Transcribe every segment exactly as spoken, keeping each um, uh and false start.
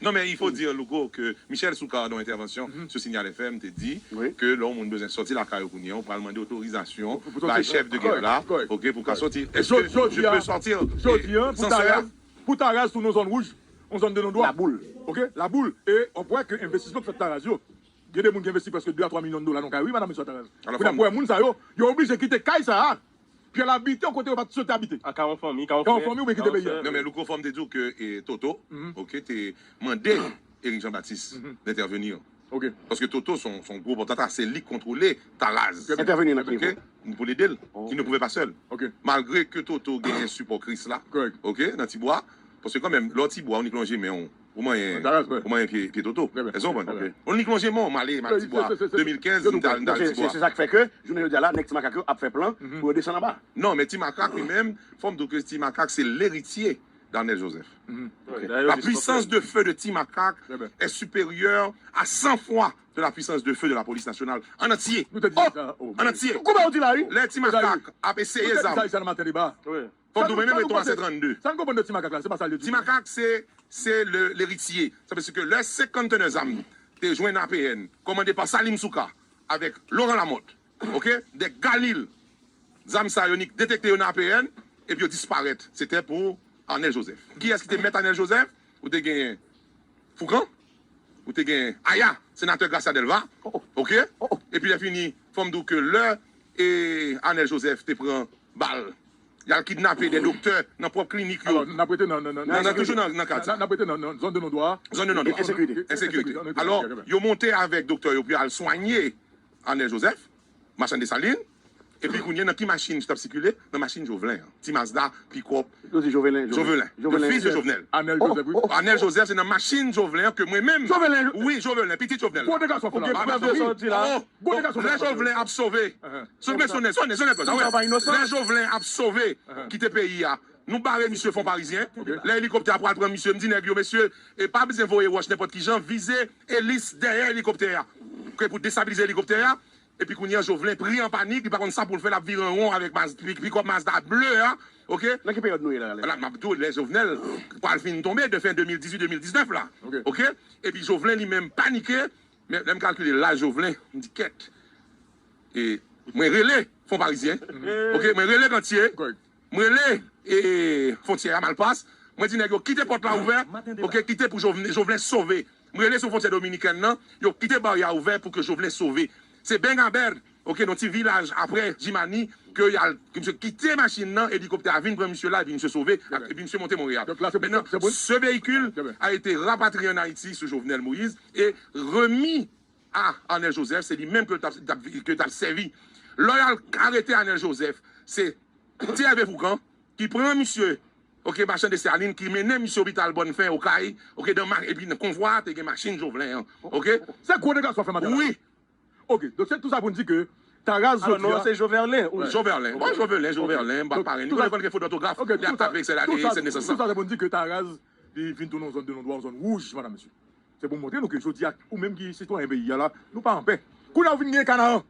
Non, mais il faut dire, Louko, que Michel Soukar, dans l'intervention sur Signal F M, te di ke lè yon moun bezwen sòti lakay ou kounye a, ou pral mande otorizasyon bay chèf de gèv la, ok, pou ka sòti. Est-ce que je peux sortir? Jodi a, pou Taraz, pou Taraz, tou nan zòn wouj, yon zòn de non dwa. Laboul. Ok, laboul. E w ap wè ke envestisman k fèt Taraz yo, gen de moun ki envesti prèske de a twa milyon de dola nan kay, wi, madanm, mesye, Taraz. Kounye a, pou wè moun sa yo, yo oblije kite kay sa a. Pou y al abite yon kote yo pa t swete abite. A ka yon fanmi, ka yon fanmi, ou byen kite peyi a. Non, men Louko, fò m te di w ke, e, Toto, ok, te mande Eric Jean Baptiste d'intervenir. Ok. Paske Toto, son, son gwo pòtata, se li k kontwole Taraz. Entèveni nan ki nivo? Ok? Pou l ede l. Ki ne pouvait pas seul. Ok. Malgre ke Toto genyen sipò Krisla, ok, nan Tibwa. Paske kanmenm, lè w Tibwa, ou nik lonje men w. Ou manyen, ou manyen pye, pye Toto. Èske w konprann? Ou nik lonje men w, m ale, m al Tibwa. De mil kenz, m t al, m t al Tibwa. Se, se sa k fè ke, jounen jodi a la, nèg Ti Makak yo ap fè plan pou yo desann anba. Non, men Ti Makak, li menm, fò m di w ke Ti Makak, se leritye d'Arnel Joseph. Ok. La puissance de feu de Ti Makak est supérieure à cent fois de la puissance de feu de la police nationale en entier. En entier. Koupe w di la, wi. Lè Ti Makak ap eseye zam. Fò m di w, mwen menm, mwen twa se trannde. Sa n konprann de Ti Makak la, se pa sa l ye ditou. Ti Makak, se, se le, leritye. Sa vle di ke lè senk kontènè zam te jwenn A P N, kòmande pa Salim Souka, avèk Laurent Lamothe, ok, de Galil, zam sa yo nik detekte yo nan A P N, epi yo disparèt. Se te pou Arnel Joseph. Kiyès ki te mèt Arnel Joseph? Ou te genyen Foukan, ou te genyen Aya, senatè Gracia Delva, ok? Epi lè fini, fò m di w ke lè, e, Arnel Joseph te pran bal, y al kidnape de doktè nan pwòp klinik yo. Alò, n ap rete nan, nan, nan, nan, nan, toujou nan, nan kad sa. N ap rete nan, nan zòn de non dwa. Zòn de non dwa. Ensekirite. Ensekirite. Alò, yo monte avèk doktè yo pou y al swanye Arnel Joseph, machann Desalin. Epi kounye a, nan ki machin t ap sikile? Nan machin Jovelin an. Ti Mazda, pikòp. Yo di Jovelin, Jovelin. Jovelin. Le fils de Jovenel. Arnel Joseph, wi. Arnel Joseph, se nan machin Jovelin an ke mwen menm. Jovelin. Wi, Jovelin, pitit Jovenel. Gwo dega sa w fè la. Gwo dega sa w fè la. Lè Jovelin ap sove. Sonnen, sonnen, sonnen, sonnen. Lè Jovelin ap sove, kite peyi a. Nou bare misye Fon Parizyen. Lè elikoptè a pral pran misye, m di nèg yo, mesye, e pa bezwen voye wòch nenpòt ki jan, vize elis dèyè elikoptè a. Ke pou destabilize elikoptè a. Epi kounye a, Jovelin pri an panik, li pa konn sa pou l fè, l ap vire an won avèk Maz-, pi-, pikòp Mazda ble a, ok? Nan ki peryòd nou ye la, la? La, m ap di w, lè Jovenel pral fin tonbe, de fen de mil dizuit, de mil diznèf la, ok? Epi Jovelin li menm panike, men lè m kalkile laj Jovelin, m di, kèt. E mwen rele Fon Parizyen, ok? Mwen rele Gantye, mwen rele, e, fwontyè a, Malpas. Mwen di nèg yo kite pòt la ouvè, ok, kite pou Jovenel, Jovenel sove. Mwen rele sou fwontyè dominikèn nan, yo kite baryè a ouvè pou ke Jovenel sove. Se Bengabèd, ok, nan ti vilaj aprè Jimani, ke y al, ke misye kite machin nan, elikoptè a vin pran misye la, epi misye sove, epi misye monte Monreyal. Maintenant, ce véhicule a été rapatrié en Haïti sous Jovenel Moïse et remis à Arnel Joseph, se li menm ke l t ap, t ap, ke l t ap sèvi. Lè y al arete Arnel Joseph, se Ti Hervé Foucan ki pran misye, ok, machann Desalin, ki mennen misye lopital Bòn Fen, Okay, ok, dan ma-, epi nan konvwa a, te gen machin Jovelin an, ok? Se gwo dega sa w fè maten la. Wi. Ok, donk se tou sa pou n di ke Taraz jodi a. Alò, non, se Joverlin, wi. Joverlin. Bon, Jovelin, Joverlin, m pa pale. Li konn fè fot òtograf, li ap tape se la, se nesans lan. Tout sa se pou n di ke Taraz, li vin tounen yon zòn de non dwa, yon zòn wouj, madanm, mesye. Se pou montre nou ke jodi a, ou menm ki sitwayen peyi a la, nou pa anpè. Kounye a ou vin gen Kanaran.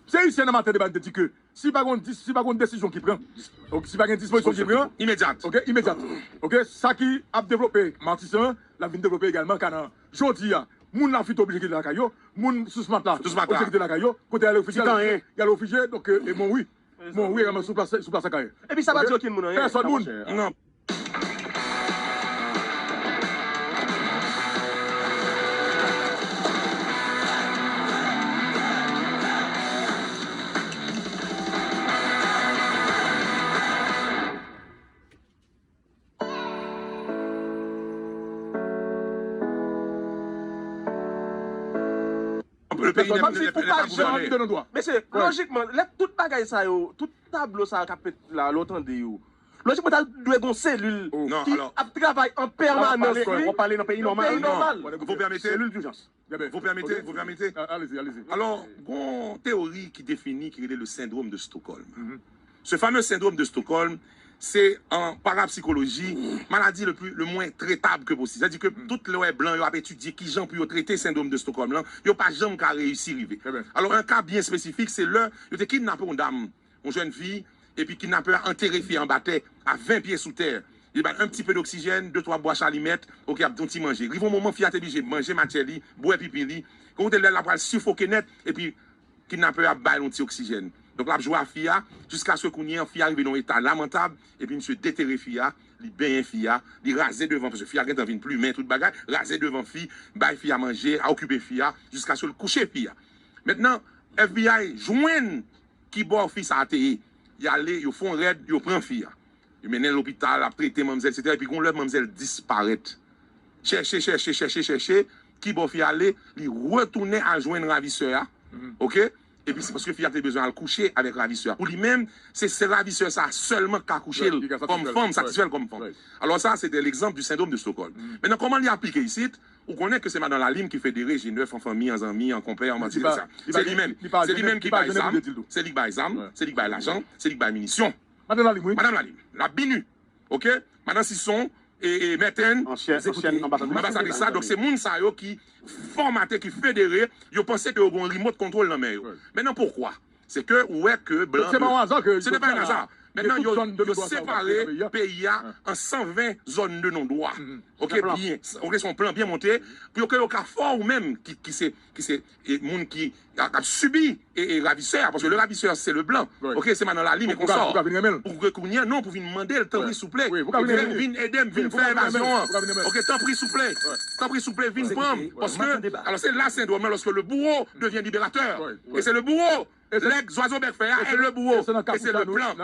Se isi nan maten deba n te di ke si pa gon dis-, si pa gon desizyon ki pran, ok, si pa gen dispozisyon ki pran, imedyat. Ok, imedyat. Ok, sa ki ap devlope Matisan, l ap vin devlope egalman Kanaran. Jodi a, moun Lafit oblije kite lakay yo, moun Sousmat la oblije kite lakay yo, kote y al refijye, y al refijye, donk, e, e Monwi. Monwi egalman sou plas, sou plas Akayè. Epi sa pa di okenn moun anyen. Pèsòn moun. Non. Le peyi n ap, n ap, n ap pa gouvène. Mesye, lojikman, lè tout bagay sa yo, tout tablo sa yo k ap pent la, lè w tande yo, lojikman, ta dwe gon selil ki ap travay an pèmanans, wi. W ap pale nan peyi nòmal. Vous permettez? Selil dijans. Vous permettez? Vous permettez? Allez-y, allez-y. Alò, gon teyori ki defini, ki rele le syndrome de Stockholm. Ce fameux syndrome de Stockholm, se an parapsikoloji, maladi le pli, le mwen tretab ke posib. Sètadi ke tout lè w wè blan yo ap etidye kijan pou yo trete sendwòm de Stockholm lan, yo pa janm ka reyisi rive. Alò, an ka byen espesifik, se lè yo te kidnape yon dam, yon jèn fi, epi kidnapè a antere fi a anba tè, a ven pye sou tè. Li bay yon ti pe doksijèn, de twa bwach alimèt, oke, ap di yon ti manje. Rive yon moman, fi a te blije manje matjè li, bwè pipi li. Kote lè l ap pral sifoke nèt, epi kidnapè a ap bay l yon ti oksijèn. Donk, l ap jwe a fi a, jiskaske kounye a, fi a rive nan yon eta lamantab, epi misye detere fi a, li benyen fi a, li raze devan, paske fi a gentan vin plimen, tout bagay, raze devan fi, bay fi a manje, a okipe fi a, jiskaske l kouche fi a. Mentnan, F B I jwenn kibò fi sa a te ye. Y ale, yo fè yon rèd, yo pran fi a. Yo mennen l lopital, ap trete manmzèl, etsetera. Epi gon lè manmzèl disparèt. Chèche, chèche, chèche, chèche. Kibò fi a ale, li retounen al jwenn ravisè a. Oke? Epi se paske fi a te bezwen al kouche avèk ravisè a. Pou li menm, se, se ravisè sa a sèlman k ka kouche l kòm fanm, satisfè l kòm fanm. Alò sa, se te l'exemple du syndrome de Stockholm. Mentnan, kòman li aplike isit? Ou konnen ke se madan Lalim ki federe G nèf an fanmi, an zanmi, an konpè, an manti, sa. Se li menm. Se li menm ki bay zam, se li k bay zam, se li k bay lajan, se li k bay minisyon. Madan Lalim, wi. Madan Lalim, la binu. Oke? Madan Sison, e, e, Mètèn, anbasadris sa. Donk, se moun sa yo ki fòmate, ki federe, yo panse ke yo gen yon remote control nan men yo. Mentnan, poukwa? Se ke ou wè ke blan. Se pa yon aza ke se te pa yon aza. Mentnan, yo, yo separe peyi a an san ven zòn de non dwa. Oke, byen. Oke, se yon plan byen monte. Pou yo, ke yo ka fè ou menm ki, ki se, ki se, e, moun ki ap, ap sibi e, e ravisè a, paske le ravisseur, c'est le blanc. Oke, se madan Lalim e konsò. Pou ke kounye a, non, pou vin mande l, tanpri, souple. Vin, vin ede m, vin fè evazyon an. Oke, tanpri, souple. Tanpri, souple, vin pran m. Paske, alò, se la sendwòm nan, lorsque le bourreau devient libérateur. E se le bourreau. Lè zwazo bèk fè a, e le bourreau. E se le plan.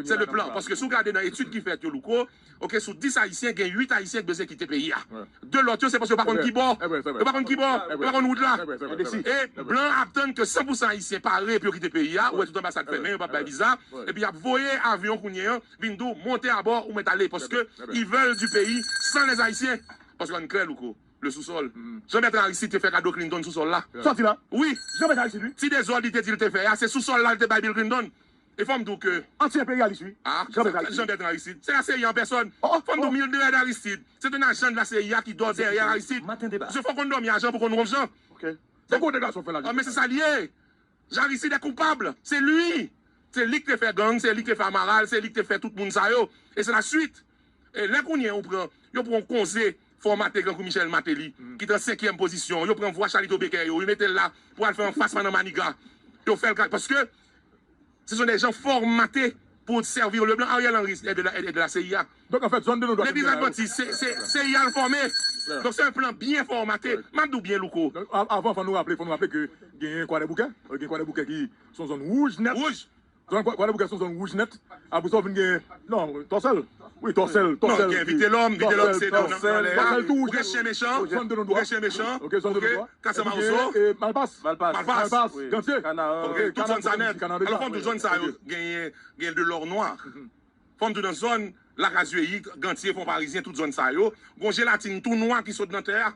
Se le plan. Paske si w gade nan etid ki fèt yo, Louko, oke, sou dis Ayisyen, gen uit Ayisyen ki bezwen kite peyi a. De lòt yo, se paske yo pa konn ki bò. Yo pa konn ki bò. Yo pa konn wout la. E blan ap tann ke san pou san Ayisyen pare pou yo kite peyi a. Ou wè tout anbasad fèmen, yo p ap bay viza. Epi y ap voye avyon kounye an, vin di w, monte abò, ou mèt ale. Paske ils veulent du pays sans les Haïtiens. Paske ann klè, Louko. Le sous-sol. Jean Bertrand Aristide te fè kado Clinton sousòl la. Sòti la. Wi. Jean Bertrand Aristide, wi. Ti dezòd li te di l te fè a, se sousòl la l te bay Bill Clinton. E fò m di w ke. Anti-enperyalis, wi. Ah, Jean Bertrand Aristide. Jean Bertrand Aristide. Se la C I A an pèsòn. Fò m di w Mildred Aristide, se te yon ajan de la C I A ki dò dèyè Aristide. Maten deba. Paske fò w konn dòmi ajan pou w konn wonf jan. Ok. Se gwo degason fè la. Ah, men se sa l ye. Aristide est coupable. C'est lui. Se li ki te fè gang, se li ki te fè amaral, se li ki te fè tout moun sa yo. E se la suite. E lè kounye a ou pran, yo pran yon konze fòmate, grankou Michel Martelly, ki t an senkyèm pozisyon, yo pran vwa Charlito Becker yo, yo mete l la pou al fè anfas Madan Maniga. Yo fè l ka, paske ce sont des gens formatés pour servir le blanc. Ariel Henry est de la, est de la C I A. Donk, anfèt, zòn de non dwa. Legliz Advantis, se, se, se C I A l fòme. Donk, se yon plan byen fòmate. M ap di w byen, Louko. Donk, a-, avan, fò nou raple, fò nou raple ke genyen Kwadèboukè. Genyen Kwadèboukè ki se yon zòn wouj nèt. Wouj. Zòn Kwa-, Kwadèboukè se yon zòn wouj nèt. Apre sa, w vin gen, non, Tòsèl. Wi, Tòsèl, Tòsèl. Non, gen Vitelòm, Vitelòm se nan, nan lè a. Tòsèl tou wouj nèt. Ou gen Chen Mechan. Zòn de non dwa. Ou gen Chen Mechan. Ok, zòn de non dwa. Kasa Mawozo. Malpas. Malpas. Gantye. Ok, tout zòn sa nèt. Alò, fò m di w, zòn sa yo genyen, gen de l'or noir. Fò m di w nan zòn Lakazyeyi, Gantye, Fon Parizyen, tout zòn sa yo, gon jelatin tou nwa ki sot nan tè a.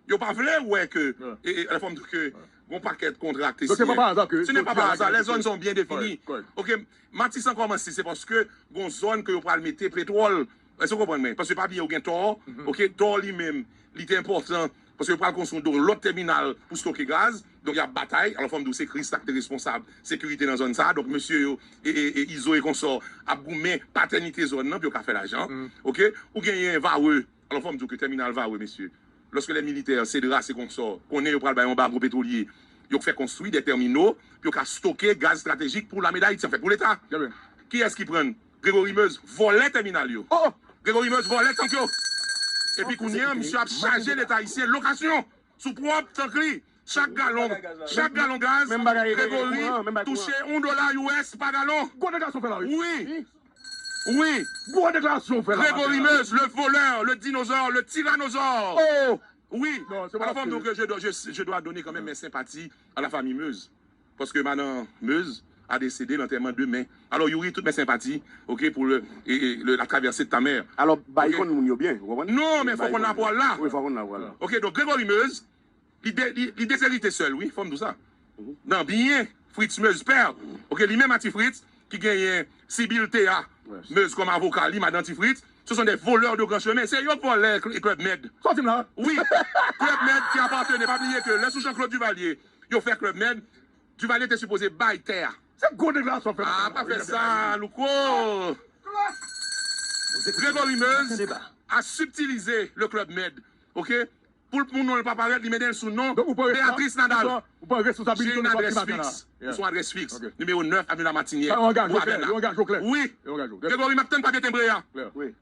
Yo pa vle wè ke, e, e, fò m di w ke gon pakèt kontra k te siyen. Ce n'est pas par hasard, les zones sont bien définies. Ok, Matisan kòmanse, se paske gon zòn ke yo pral mete petwòl. Èske w konprann mwen? Paske pa bliye ou gen Tò, ok, Tò li menm, li te enpòtan, paske yo pral konstwi yon lòt tèminal pou stoke gaz. Donk, y ap batay. Alò, fò m di w, se Christ la ki te responsab sekirite nan zòn sa a. Donk, mesye yo, e, e, e Izo e konsò, ap goumen patènite zòn nan pou yo ka fè lajan. Ok? Ou genyen Varreux. Alò, fò m di w ke tèminal Varreux, mesye, lorsque les militaires, Cedras e konsò, konnen yo pral bay yon bago petwolye, yo fè konstwi de tèmino pou yo ka stoke gaz estratejik pou lame d Ayiti, anfèt, pou Leta. Kiyès ki pran l? Gregory Meuse, vòlè tèminal yo. Gregory Meuse, vòlè tank yo. Epi kounye a, misye ap chaje Leta ayisyen lokasyon sou pwòp tank li. Chak galon, chak galon gaz, Gregory touche yon dola U S pa galon. Gwo deklarasyon fè la, wi. Wi. Wi. Gwo deklarasyon fè la. Gregory Meuse, le voleur, le dinosaure, le tyrannosaure. Oh. Wi. Non, se pa. Alors, fò m di w ke je dois, je, je dois donner quand même mes sympathies à la famille Meuse. Paske madan Meuse a décédé, lantèman demen. Alors, Youri, toutes mes sympathies, ok, pour le, et, et le, la traversée de ta mère. Alors, bay konn moun yo byen, ou konprann? Non, men fò konn lapwòl la. Wi, fò konn lapwòl la. Ok, donk Gregory Meuse, li, de, li, li dezerite sè l, wi, fò m di w sa. Nan byen Fritz Meuse pè. Ok, li menm a Ti Fritz, ki genyen Sibyl Thea Meuse kòm avoka li, madan Ti Fritz. Ce sont des voleurs de grand chemin. Se yo k vòlè Club Med. Sòti m la. Wi. Club Med ki apatene, pa bliye ke lè sou Jean-Claude Duvalier, yo fè Club Med, Duvalier te sipoze bay tè a. Se gwo deklarasyon fè. Ah, pa fè sa, Louko. Grégory Meuse a subtilisé le Club Med, ok? Pou l, pou non l pa parèt, li mete l sou non Béatrice Nadal. J'ai une adresse fixe. Ou sou adrès fiks. Nimewo nèf, Avenue La Martinière, Bois Bernard. Wi. Grégory, m ap tann papye tenbre a.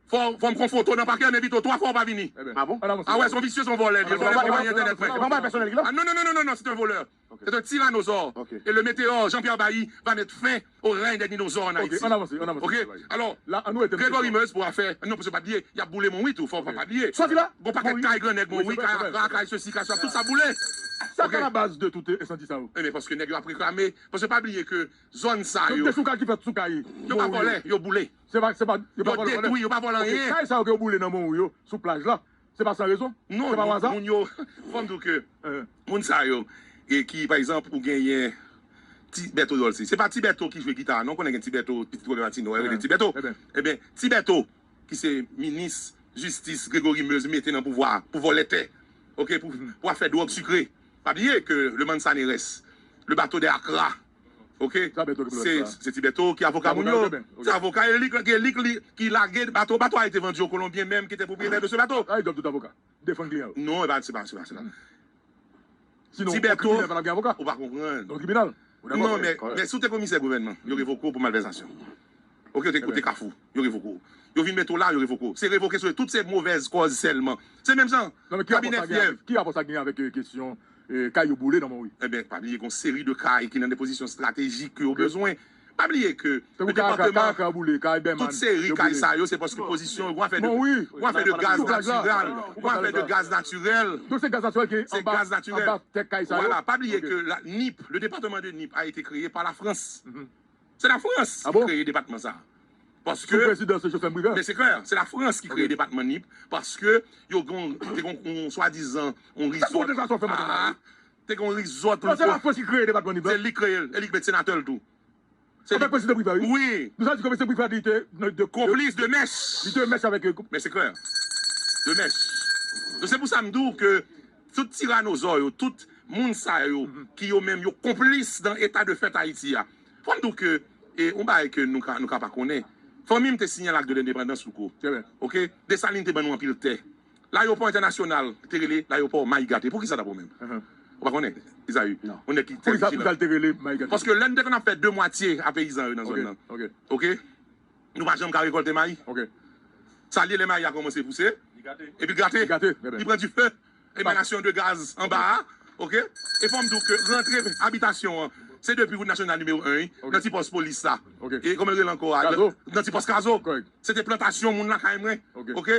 Fò, fò m konfwonte w nan pakè, m envite w twa fwa ou pa vini. Ah wè, se yon visye, se yon vòlè li ye. Li pa gen konpayi entènèt mwen. Ah non, non, non, non, non, non, c'est un voleur. C'est un tyrannosaure. Et le météore Jean-Pierre Bailly va mettre fin au règne des dinosaures en Haïti. Ok, ann avanse, ann avanse. Ok, alò, Grégory Meuse pou afè, non, paske pa bliye, y ap boule Montrouge tou, fò pa bliye. Sòti la. Gon pakèt kay grannèg Montrouge, kay Akra, kay sesi, kay sa, tout sa boule. Sa k alabaz de tout ensandi sa yo? Ebyen, paske nèg yo ap reklame, paske pa bliye ke zòn sa yo, yo pa vòlè, yo boule. Se pa, se pa, yo pa vòlè. Yo detwi, yo pa vòlè anyen. Kay sa yo ke yo boule nan Montrouge yo, sou plaj la, se pa san rezon? Non, se pa o aza? Moun yo, fò m di w ke moun sa yo, e ki, pa egzanp, ou genyen Ti Bèto Dolce. Se pa Ti Bèto ki jwe gita, non, konnen gen Ti Bèto, pitit Robert Martineau, yo rele Ti Bèto. Ebyen, Ti Bèto, ki se minis jistis Grégory Meuse mete nan pouvwa pou vòlè tè, ok, pou, pou afè dwòg sikre. Pa bliye ke le Manzanares, le bateau de Accra, ok, se, se Ti Bèto ki avoka moun yo. Se avoka, e li, e li, li ki lage bato, bato a été vendu aux Colombiens menm ki te pwopriyetè de ce bateau. Defann kliyan yo. Non, e pa, se pa, se pa, se pa. Sinon, Ti Bèto, ou pa konprann. Non, men, men si w te komisè gouvènman, yo revoke w pou malvèzasyon. Ok, ou te, ou te Kafou, yo revoke w. Yo vin mete w la, yo revoke w. Se revoke sou tout se movèz kòz sèlman. Se menm jan, kabinè fyèv. Ki rapò sa gen avèk kesyon kay yo boule nan Montrouge? Ebyen, pa bliye gon seri de kay ki nan de pozisyon estratejik ke yo bezwen. Pa bliye ke le depatman, tout seri kay sa yo, se paske pozisyon, gon afè de, gon afè de gaz natirèl, gon afè de gaz natirèl. Donk se gaz natirèl ki anba, anba tèt kay sa yo? Vwala, pa bliye ke la, Nip, le département de Nip a été créé par la France. Se la Frans ki kreye depatman sa. Paske, sou prezidans Jospin Privert. Men se klè, se la Frans ki kreye depatman Nip, paske yo gon, te gon, yon swadizan, yon rizòt. Te gon rizòt. Non, se la Frans ki kreye depatman Nip la. Se li kreye l, e li k met senatè l tou. Avèk prezidan Privert, wi. Wi. Nou sa di ke prezidan Privert, li te de, de, konplis de mèch. Li te mèch avèk, euh, men se klè. De mèch. Donk, se pou sa m di w ke tout tiranozò yo, tout moun sa yo, ki yo menm, yo konplis dan eta de fèt Ayiti a. Fò m di w ke, e, yon bagay ke nou ka, nou ka pa konnen. Fanmi m te siyen Lak de Lendepandans, Louko. Trè byen. Ok? Desalin te ban nou anpil tè. Layewopò entènasyonal te rele layewopò Mayi Gate. Poukisa, dapre w menm? Ou pa konnen, Izayi? Non. Yon nèg ki trè vijilan. Poukisa l te rele Mayi Gate? Paske lè n te konn ap fè de mwatye a peyizan yo nan zòn nan. Ok. Nou pa janm ka rekòlte mayi. Sa l ye lè mayi a kòmanse pouse, epi l gate. Li pran dife. Emanasyon de gaz anba a, ok? E fò m di w ke rantre abitasyon an, se depi wout nasyonal nimewo en, wi, nan ti pòs polis la. E kòman l rele ankò a? Nan ti pòs Kazo. Se te plantasyon moun lakay mwen, ok?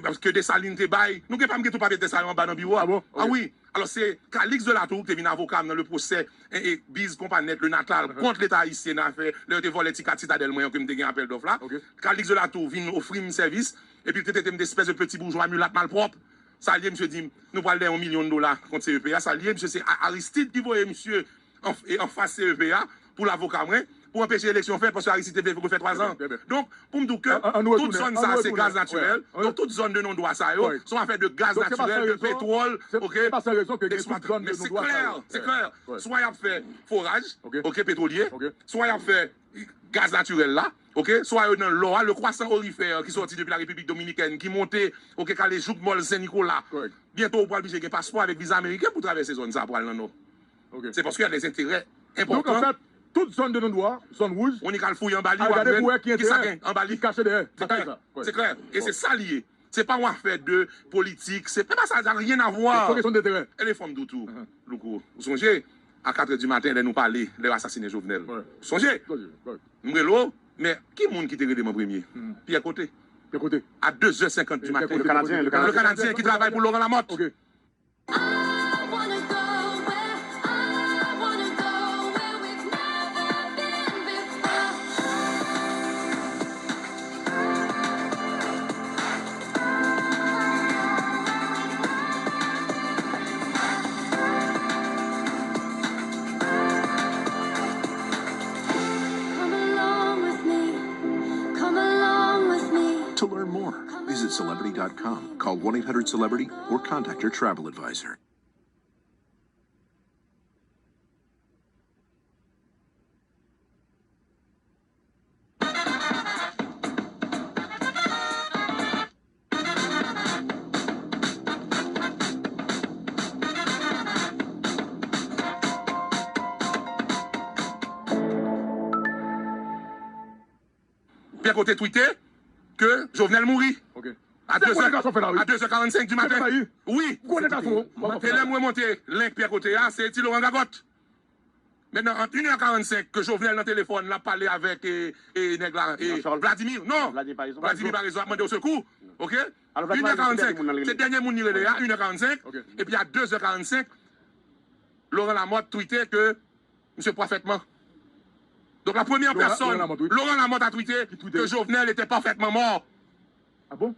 Paske Desalin te bay. Nou gen pa m gen tout papye tè sa yo anba nan biwo a. Ah wi. Alò, se Calixte de la Tour ki te vin avoka m nan le pwosè, e, e, Biz Konpanèt, Le Natal, kont Leta ayisyen nan afè, lè yo te vòlè ti kat Sitadèl mwen an ke m te gen apèl dòf la. Calixte de la Tour vin ofri m sèvis, epi l te trete m de espès de peti boujwa milat malpwòp. Sa l ye, misye di m, nou pral dèyè yon milyon dola kont C E P a. Sa l ye, misye se A-, Aristide ki voye misye an, e anfas C E P a pou l avoka mwen, pou anpeche eleksyon fèt, paske Aristide te vle refè twa zan. Donk, pou m di w ke tout zòn sa, se gaz natirèl. Donk, tout zòn de non dwa sa yo, se yon afè de gaz natirèl, de petwòl, ok? Men se klè, se klè. Swa y ap fè foraj, ok, petwolye, swa y ap fè gaz natirèl la, ok? Swa yo nan lò a, le croissant aurifère ki sòti depi la République Dominicaine, ki monte, ok, k ale jouk mòl Sen Nikola. Byento, ou pral oblije gen paspò avèk viza ameriken pou travèse zòn sa pou al nan nò. Se paske y a des intérêts importants. Donk, anfèt, tout zòn de non dwa, zòn wouj, ou ni k al fouye anba li, w ap jwenn kisa gen anba li. Ki kache dèyè. Se klè, se klè. E se sa l ye. Se pa yon afè de politik, se pa sa, ça n'a rien à voir. Se kesyon denterè. E lè fò m di w tou, Louko, ou sonje, a katrè di maten, lè nou pale, lè yo asasinen Jovenel. Ou sonje? M rele w, men ki moun ki te rele m an premye? Pierre Côté. Pierre Côté. A de zè senkant di maten. Le Canadien, le Canadien. Le Canadien ki travay pou Laurent Lamothe. Ok. Come along with me. Come along with me. To learn more, visit celebrity dot com, call one eight hundred celebrity, or contact your travel advisor. Pierre Cot te tweete ke Jovenel mouri. Ok. A de zè, a de zè karannsenk di maten. Wi. E lè m remonte link Pierre Cot a, se Ti Laurent Gagòt. Mentnan, ant inè karannsenk ke Jovenel nan telefòn, l ap pale avèk e, e, nèg la, e, Vladimir. Non, Vladimir Paraison ap mande yo sekou. Ok? Inè karannsenk, se dènye moun li rele a, inè karannsenk. Epi a de zè karannsenk, Laurent Lamothe tweete ke misye pafètman. Donk, la premyè pèsòn, Laurent Lamothe a tweete ke Jovenel était parfaitement mort. Ah bon?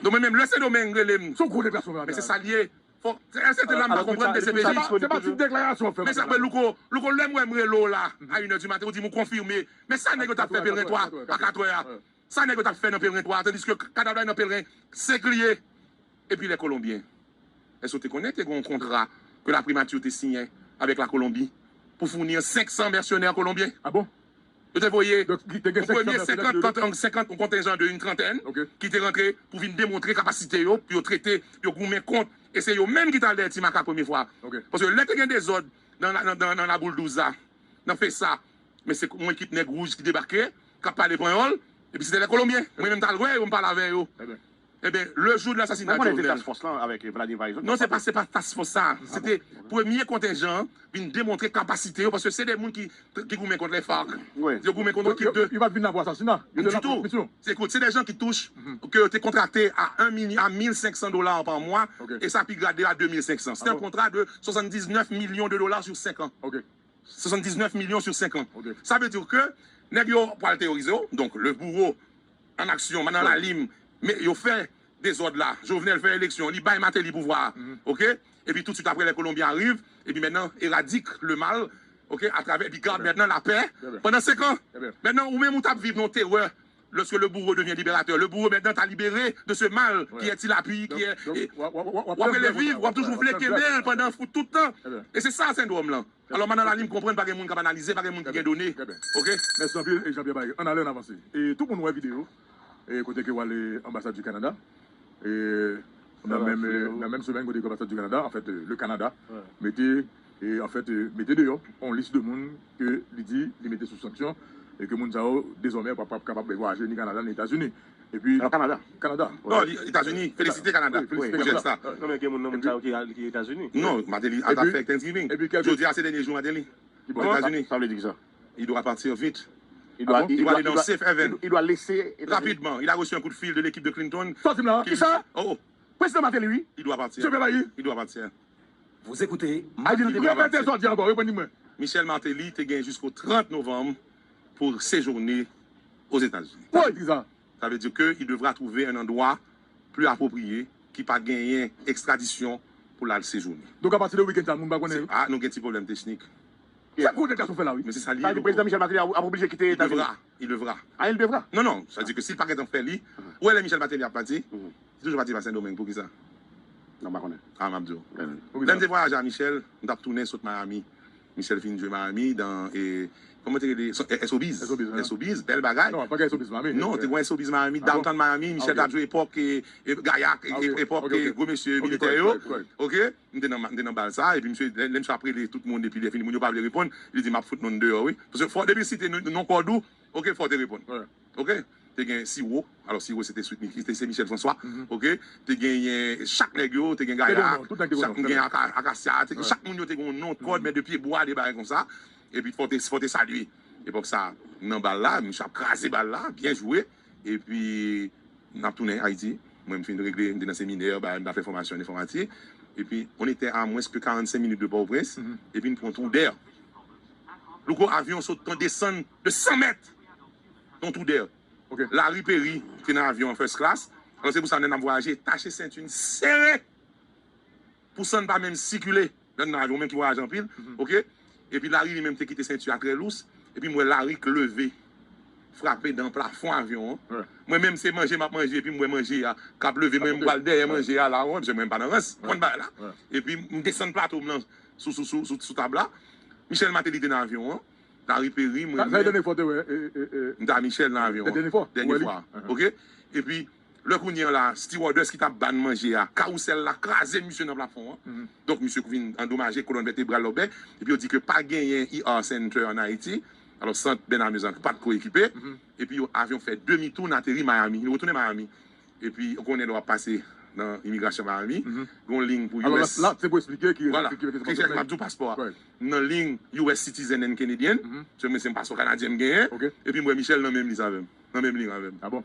Donk, mwen menm, lè Sendomeng rele m. Se yon gwo deklarasyon. Men se sa l ye. Fò, se te la m pa konprann D C P J. Se pa ti deklarasyon w fè. Men sa fè Louko, Louko, lè m wè m rele w la, a inè di maten, ou di m ou konfime. Men sa nèg yo t ap fè Pèlen twa a katrè a. Sa nèg yo t ap fè nan Pèlen twa a, tandiske kadav la nan Pèlen senk li ye. Epi lè Kolonbyen. Èske w te konnen te gen yon kontra ke la primati te siyen avèk la Kolonbi pou founi senk san mèsenè kolonbyen? Ah bon? Yo te voye yon premye senkant, senkant, yon kontenjan de yon trantèn ki te rantre pou vin demontre kapasite yo, pou yo trete, pou yo goumen kont. E se yo menm ki t al dèyè Ti Makak premye fwa. Paske lè te gen dezòd nan, nan, nan, nan Laboul Douz la, nan FESA, men se yon ekip nèg wouj ki debake, k ap pale panyòl, epi se te lè Kolonbyen. Mwen menm m t al wè yo, m pale avè yo. Ebyen, le jour de l'assassinat de Jovenel. Task Force lan avèk Vladimir Paraison. Non, se pa, se pa Task Force sa. Se te premye kontenjan an vin demontre kapasite yo, paske se de moun ki, ki goumen kont lè FARC. Yo goumen kont ekip de. Yo pa t vin la pou asasina. Yo te la pou misyon. Ditou. Se, ekout, se de jan ki touche, ke yo te kontrakte a un million, à mille cinq cents dollars par mois, e sa pi grade a deux mille cinq cents. Se te yon kontra de soixante-dix-neuf millions de dollars sur cinq ans. Soixante-dix-neuf millions sur cinq ans. Sa vle di ke nèg yo pral teworize w. Donk, le bourreau en action, Madan Lalim, men yo fè dezòd la. Jovenel fè eleksyon, li bay Martelly pouvwa a. Ok? Epi tout swit apre, lè Kolonbyen arive, epi mentnan, éradique le mal, ok, atravè, epi gad mentnan lapè pandan senk an. Mentnan, ou menm ou t ap viv nan terè, lorsque le bourreau devient libérateur. Le bourreau maintenant ta libéré de ce mal qui est Ti Lapli, qui est, w ap rele viv, w ap toujou vle kenbe l pandan fout tout tan. E se sa sendwòm lan. Alò, Madan Lalim konprann, pa gen moun k ap analize, pa gen moun ki gen done. Ok? Mèsi anpil, e Jean-Pierre Barré. Ann ale, ann avanse. E tout moun wè videyo, e kote ke w ale anbasad di Kanada. E nan menm, nan menm semèn kote ke anbasad di Kanada, an fèt, le Canada mete, e an fèt, mete deyò yon lis de moun ke li di li mete sou sanksyon, e ke moun sa yo, dezòmè, p ap, p ap kapab vwayaje ni Kanada, ni Etazini. Epi, Kanada. Kanada. Non, Etazini, felisite Kanada pou jès sa. Non, men gen moun nan moun sa yo ki, ki Etazini. Non, Martelly, a t ap fè Thanksgiving. Jodi a, se dènye jou Martelly. Etazini. Sa vle di ki sa? Il doit partir vite. Il doit, il doit aller dans safe haven. Il doit laisser États-Unis. Rapidement. Il a reçu un coup de fil de l'équipe de Clinton. Sòti m la. Kisa? Oh, oh. Prezidan Martelly, wi. Il doit partir. Jean-Pierre Barré. Il doit partir. Vous écoutez Martelly. Repete sa w di ankò, reprann li mwen. Michel Martelly te gen jusqu'au trente novembre pour séjourner aux États-Unis. Sa vle di sa. Ça veut dire que il devra trouver un endroit plus approprié ki pa genyen ekstradisyon pou l al sejounen. Donk, apati de wikenn sa, moun pa konnen. Ah, nou gen ti pwoblèm teknik. Sa gwo nèg la sou fè la, wi. Men se sa li ye, Louko. Prezidan Michel Martelly ap, ap oblije kite Etazini. Il devra, il devra. Ah, il devra. Non, non, sa vle di ke si l pa gentan fè li, ou wè lè Michel Martelly ap pati, li toujou pati pa Sendomeng, poukisa? Non, m pa konnen. Ah, m ap di w. Lè m te vwayaje a Michel, m t ap tounen sot Miami. Michel fin jwe Miami dan, e, kòman te rele? S O Bs. S O Bs, bèl bagay. Non, pa gen S O Bs Miami. Non, te gen S O Bs Miami, downtown Miami, Michel t ap jwe epòk, e, e, Gayak, e, epòk, e, gwo mesye militè yo. Ok, m te nan, m te nan bal sa, epi misye, lè, lè misye ap rele tout moun, epi lè fini, moun yo pa vle reponn, li di, "M ap fout nou deyò, wi." Paske fò, depi w site non, non kòd ou, ok, fò w te reponn. Ok? Te gen Siwo, alò Siwo se te Sweet Micky, se Michel François, ok? Te genyen chak nèg yo, te gen Gaya, chak moun gen Aka-, Akasya, te, chak moun yo te gen yon non kòd, men de pyebwa, de bagay konsa. Epi fò te, fò te salye. Epòk sa, nan bal la, misye ap kraze bal la, byen jwe. Epi, n ap tounen Ayiti. Mwen, m fin regle, m te nan seminè, bagay, m t ap fè fòmasyon an enfòmatik. Epi, on était à moins que quarante-cinq minutes de Port-au-Prince, epi n pran trou dè. Louko, avyon sot an desann de san mèt nan trou dè. Larry Perry te nan avyon an first class. Alò, se pou sa, lè n ap vwayaje, tache senti n sere pou san n pa menm sikile. Lè n nan avyon, menm ki vwayaje anpil, ok? Epi Larry li menm te kite senti a trè lous. Epi m wè Larry k leve, frape dan plafon avyon an. Mwen menm, se manje m ap manje, epi m wè manje a k ap leve, mwen menm m pral dèyè manje a la, wi, paske mwen menm m pa nan rans, konn bagay la. Epi m desann plato m nan sou, sou, sou, sou, sou tab la. Michel Martelly te nan avyon an. Larry Perry, mwen menm. Sa, sa se dènye fwa w te wè, e, e, e, m te a Michel nan avyon an. Dènye fwa? Dènye fwa. Ok? Epi, lè kounye a la, stewardess ki t ap ba n manje a, kawousèl la kraze misye nan plafon an. Donk, misye vin andomaje, kolòn vètebral lòbè. Epi yo di ke pa genyen E R Center ann Ayiti. Alò, sant Bernard Mezank pa t ko ekipe. Epi yo, avyon fè demi tou, n ateri Miami. Nou retounen Miami. Epi, ou konnen lè w ap pase nan imigrasyon Miami, gen yon liy pou Alò, la, U S. La, se pou eksplike ki Vwala. ki- ki- Ki fè m ap di w paspò a. Nan liy U S citizen and Canadian. Se mwen, se yon paspò kanadyen m genyen. Epi m wè Michel nan menm liy avè m. Nan menm liy avè m. Ah bon?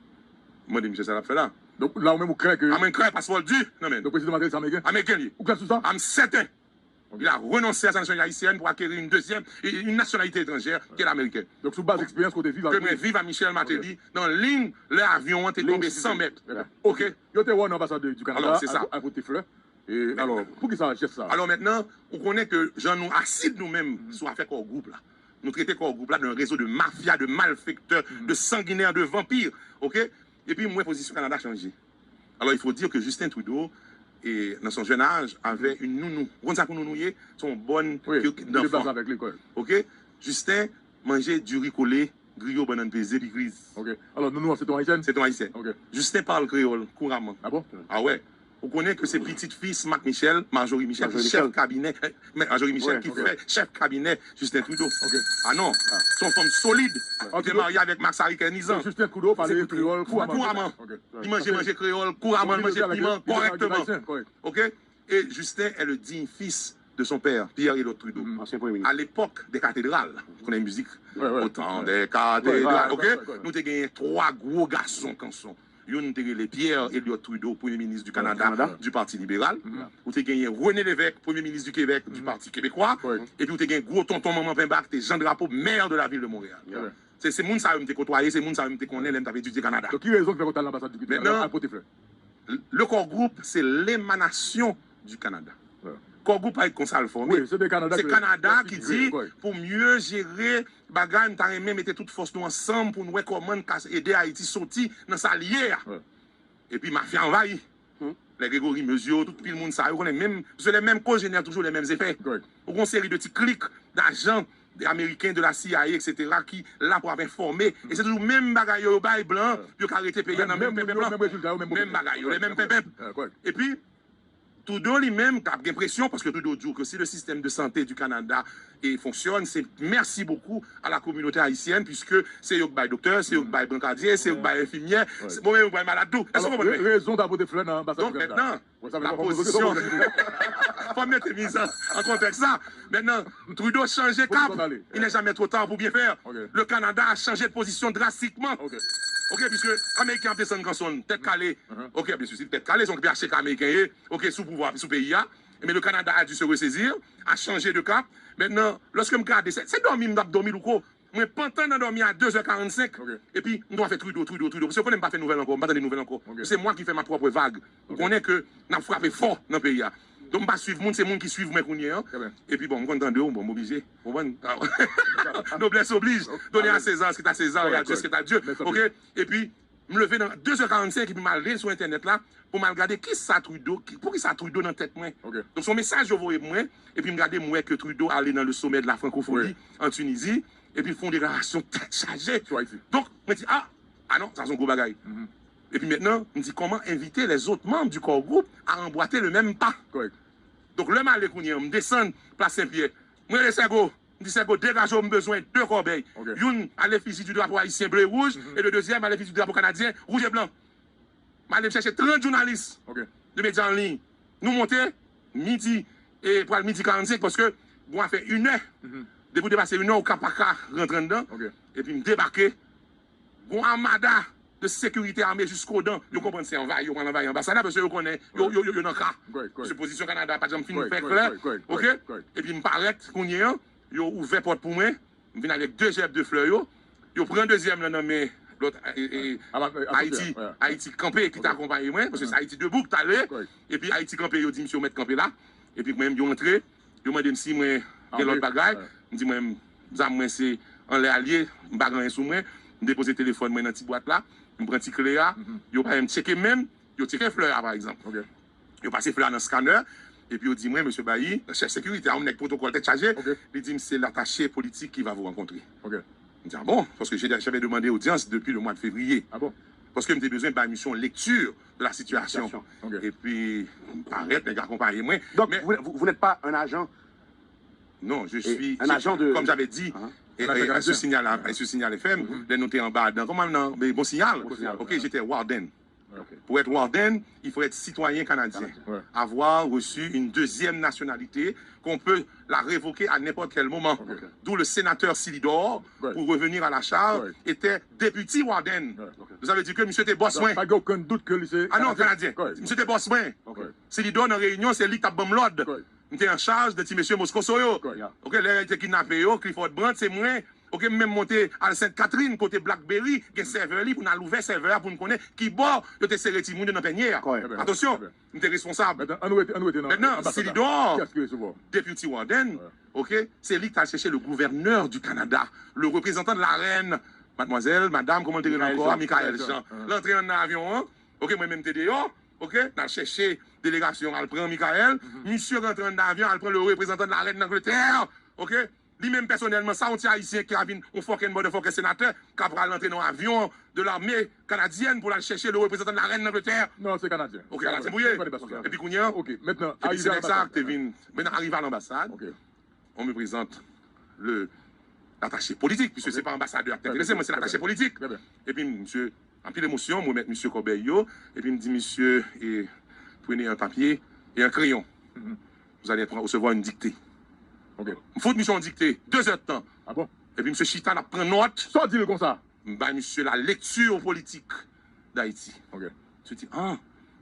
M mande Michel sa l ap fè la. Donk, la ou menm ou klè ke. A mwen klè, paspò l di nan menm li. Donk, prezidan Martelly se ameriken? Ameriken li ye. Ou klè sou sa? I'm certain. Il a renoncé à sa nationalité haïtienne pour acquérir une deuxième, une nationalité étrangère, qui est l'américaine. Donk, sou baz eksperyans kote viv Ke mwen viv a Michel Martelly nan liy lè avyon an te tonbe san mèt. Ok. Yo te wè w nan anbasad du Canada Alò, se sa. Al pote flè. E, alò, pou ki sa, jès sa? Alò, mentnan, ou konnen ke jan nou asid nou menm sou afè Core Group la. Nou trete Core Group la de yon rezo de mafya, de malfektè, de sanginè, de vanpi. Ok? Epi m wè pozisyon Kanada chanje. Alors, il faut dire que Justin Trudeau, et dans son jeune âge, avait une nounou. Ou konn sa pou nounou ye? Se yon bòn Wi, ki li deplase danfan. Avèk li, kòrèk. Ok? Justin manje diri kole, griyo, bannann peze, pikliz. Ok. Alò, nounou an se ton ayisyèn? Se ton ayisyèn. Ok. Justin parle créole couramment. Ah bon? Ah ouais. Ou konnen ke se pitit fis Marc Michel, Marjorie Michel, ki Marjorie chèf Michel. kabinè, men Marjorie Michel Ouais, ki ok. fè chèf kabinè Justin Trudeau. Ok. Ah non, se yon fanm solid. Ah, Li te Trudeau- marye avèk Max Henri Kernizan. Justin Trudeau pale kreyòl kouramman. Kouramman. Ok. Li manje manje kreyòl kouramman, li manje piman kòrèkteman. Kòrèk. Ok? Et Justin est le digne fils de son père, Pierre Elliott Trudeau. Ancien premier ministre. À l'époque des cathédrales, konnen mizik. Ouais, ouais. Au temps des cathédrales, Ouais, ok? ouais, ouais, ouais. Nou te genyen twa gwo gason kanson. Youn te rele Pierre Elliott Trudeau, premye minis du Canada, Canada. Du Parti libéral. Ou te genyen René Lévesque, premye minis du Québec, du Parti québécois. Ouais. Epi ou te genyen gwo tonton manman penba ki te Jean Drapeau, maire de la ville de Montréal. Ouais. Se se moun sa yo m te kotwaye, se moun sa yo m te konnen lè m t ap etidye Kanada. Donk, ki rezon ki fè w t al nan anbasad du Canada Maintenant- al pote flè? Le Core Group, c'est l'émanation du Canada. Ouais. Core Group pa konsa l fòme. Oui, c'est des Canada Se que- Kanada que- ki qui di crée, ouais. Pou mieux gérer bagay, m ta renmen mete tout fòs nou ansanm pou n wè kòman n ka ede Ayiti soti nan sa l ye a. Ouais. Epi mafya anvayi. Lè Gregory Meziot, tout pil moun sa yo konnen menm, se lè menm koz jeneral toujou lè menm zefè. Correct. Ou gon seri de ti klik d'ajan de ameriken, de la C I A, et cetera, ki la pou ap enfòme. E se toujou menm bagay yo, yo bay blan, yo ka rete peyi a nan menm penpenp lan. Menm rezilta yo, menm Menm bagay yo, lè menm penpenp. Ah, correct. Epi, Trudeau li menm k ap gen presyon, paske Trudeau di w ke si le système de santé du Canada e fonctionne, c'est merci beaucoup à la communauté haïtienne, puisque se yo k bay doktè, se yo k bay brankadye, se yo k bay enfimyè, se bon, men yo k bay malad tou. Èske w konprann mwen? Rezon ta pote flè nan anbasad Donk, mentnan, la pozisyon. Fò m mete miz an, an kontèks la. Mentnan, Trudeau chanje kap. Il n'est jamais trop tard pour bien faire. Le Canada a changé de position drastiquement. Ok, puisque Ameriken ap desann kanson, tèt kale. Ok, byen si, tèt kale, se yon P H T K Ameriken ye. Ok, sou pouvwa, sou peyi a. Ebyen, le Canada a dû se ressaisir, a chanje de cap. Mentnan, lòske m gade, se, se dòmi m t ap dòmi louko. Mwen pantan nan dòmi a de zè karannsenk. Epi, m t ap fè Trudeau, Trudeau, Trudeau. Paske konnen m pa fè nouvèl ankò, m pa tande nouvèl ankò. Se mwa ki fè ma pwòp vag. Ou konnen ke n ap frape fò nan peyi a. Donk, m pa swiv moun, se moun ki swiv mwen kounye an. Epi, bon, m konn tande w, bon, m oblije. Ou konprann? Noblesse oblige. Donner à César ce qui est à César et à Dieu ce qui est à Dieu. Ok? Epi, M leve nan de zè karannsenk epi m ale sou entènèt la pou m al gade kisa Trudeau, ki, poukisa Trudeau nan tèt mwen. Donk, se yon mesaj yo voye pou mwen, epi m gade, m wè ke Trudeau ale nan le sommet de la francophonie an Tunisie, epi l fè yon deklarasyon tèt chaje. Donk, mwen di, ah, ah non, sa se yon gwo bagay. Epi mentnan, m di, comment inviter les autres membres du Core Group à emboîter le même pas? Donk, lè m ale kounye an, m desann Plas Senpyè, m rele Sègo. M di Sègo, degaje w, m bezwen de kòbèy. Youn a l'effigie du drapeau haïtien bleu et rouge, et le deuxième a l'effigie du drapeau canadien rouge et blanc. M ale m chèche trant jounalis de medya an liy. Nou monte, midi, e pral midi karannsenk, paske bon, afè inè. Depi w depase inè, ou ka pa ka rantre anndan. Epi m debake, gon amada de sekirite ame jiskodan. Yo konprann se anvayi, yo pral anvayi anbasad la, paske yo konnen, yo, yo, yo, yo nan ka. Se pozisyon Kanada pa janm fin fè klè. Ok? Epi m parèt, kounye an, yo ouvè pòt pou mwen, m vin avèk de jèb de flè yo, yo pran dezyèm lan nan men lòt, e, e, Ayiti, Ayiti Kanpe ki t akonpaye mwen, paske se Ayiti Debout ki t ale, epi Ayiti Kanpe, yo di misye yo mèt kanpe la, epi mwen, yo antre, yo mande m si mwen gen lòt bagay, m di mwen, zam mwen se anlè a l ye, m pa gen anyen sou mwen, m depoze telefòn mwen nan ti bwat la, m pran ti kle a, yo pa menm tcheke m menm, yo tcheke flè a, pa egzanp. Yo pase flè a nan scanner, epi yo di mwen, Mesye Bailly, chèf sekirite a, yon nèg pwotokòl tèt chaje, li di m, c'est l'attaché politique qui va vous rencontrer. M di, ah bon? Paske j'ai, j'avais demandé audience depuis le mois de février. Paske m te bezwen bay misye yon lekti de la sitiyasyon. Epi, m parèt, nèg akonpaye mwen. Donc, vous, vous, vous n'êtes pas un agent Non, je suis, un agent de... Comme j'avais dit, Et, et à ce signal, à ce signal F M, lè nou te anba dan, kòman nan, mais bon signal. Bon signal. Ok, j'étais warden. Ok. Pour être warden, il faut être citoyen canadien, avoir reçu une deuxième nationalité qu'on peut la révoquer à n'importe quel moment. Ok. D'où le sénateur Silidor, pour revenir à la charge, était député warden. Ok. Donc, ça veut dire que monsieur était boss, mwen. Pa gen okenn dout ke li se Kanadyen. Ah non, Kanadyen. Correct. Monsieur était boss, mwen. Ok. Silidor nan reyinyon, se li k t ap ban m lòd. Correct. M te an chaj de ti mesye Moscoso yo. Ok. Ok, lè yo te kidnape yo, Clifford Brandt, se mwen. Ok, m menm monte al Sent Katrin, kote Blackberry gen sèvè li pou n al ouvè sèvè a pou n konnen ki bò yo te sere timoun yo nan pènye a. Correct. Atansyon, m te responsab. Mentnan, ann rete, ann rete nan anbasad la. Mentnan, Silidor, deputy warden, ok, se li ki t al chèche le gouverneur du Canada, le représentant de la reine, mademoiselle, madame, kòman l te rele ankò a? Michaëlle Jean. L antre anndan avyon an, ok, mwen menm m te deyò, ok, n al chèche delegasyon, al pran Michaëlle. Misye rantre anndan avyon, al pran le représentant de la reine d'Angleterre, ok. Li menm pèsonèlman, sa yon ti ayisyen ki a vin yon fucking motherfucking senatè, k ap pral rantre nan avyon de l'armée canadienne pou l al chèche le représentant de la reine d'Angleterre? Non, se Kanadyen. Ok, Kanadyen pou ye. Epi kounye a, epi se nèg sa a ki te vin, men arive a lanbasad, on me présente le l'attaché politique, puisque se pa anbasadè a ki te enterese mwen, se l'attaché politique. Epi misye, anpil emosyon, m remèt misye kòbèy yo, epi m di misye, e, prenez un papier et un crayon. Vous allez prendre, recevoir une dictée. Ok. M fout misye yon dikte, de zè d tan. Ah bon? Epi misye chita, l ap pran nòt. Sa w di l konsa? M bay misye la lecture politique d'Haïti. Ok. Misye di, ah,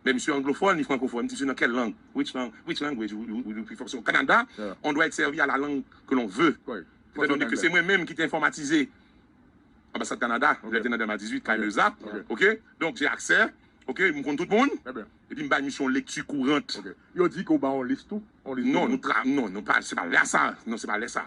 men misye anglofòn, li frankofòn. M di, misye nan quelle langue? Which lang-, which language you, you, you prefer? Au Canada, on doit être servi à la langue que l'on veut. Étant donné que c'est moi-même qui t'ai informatisé. Anbasad Kanada, lè te nan de mil dizuit, kay Meza. Ok. Donk, j'ai accès. Ok, m konn tout moun. Epi m bay misye yon lekti kourant. Yo di ke w ba yon lis tou? Yon lis de moun? Non, nou tra-, non, nou pa, se pa lè sa. Non, se pa lè sa.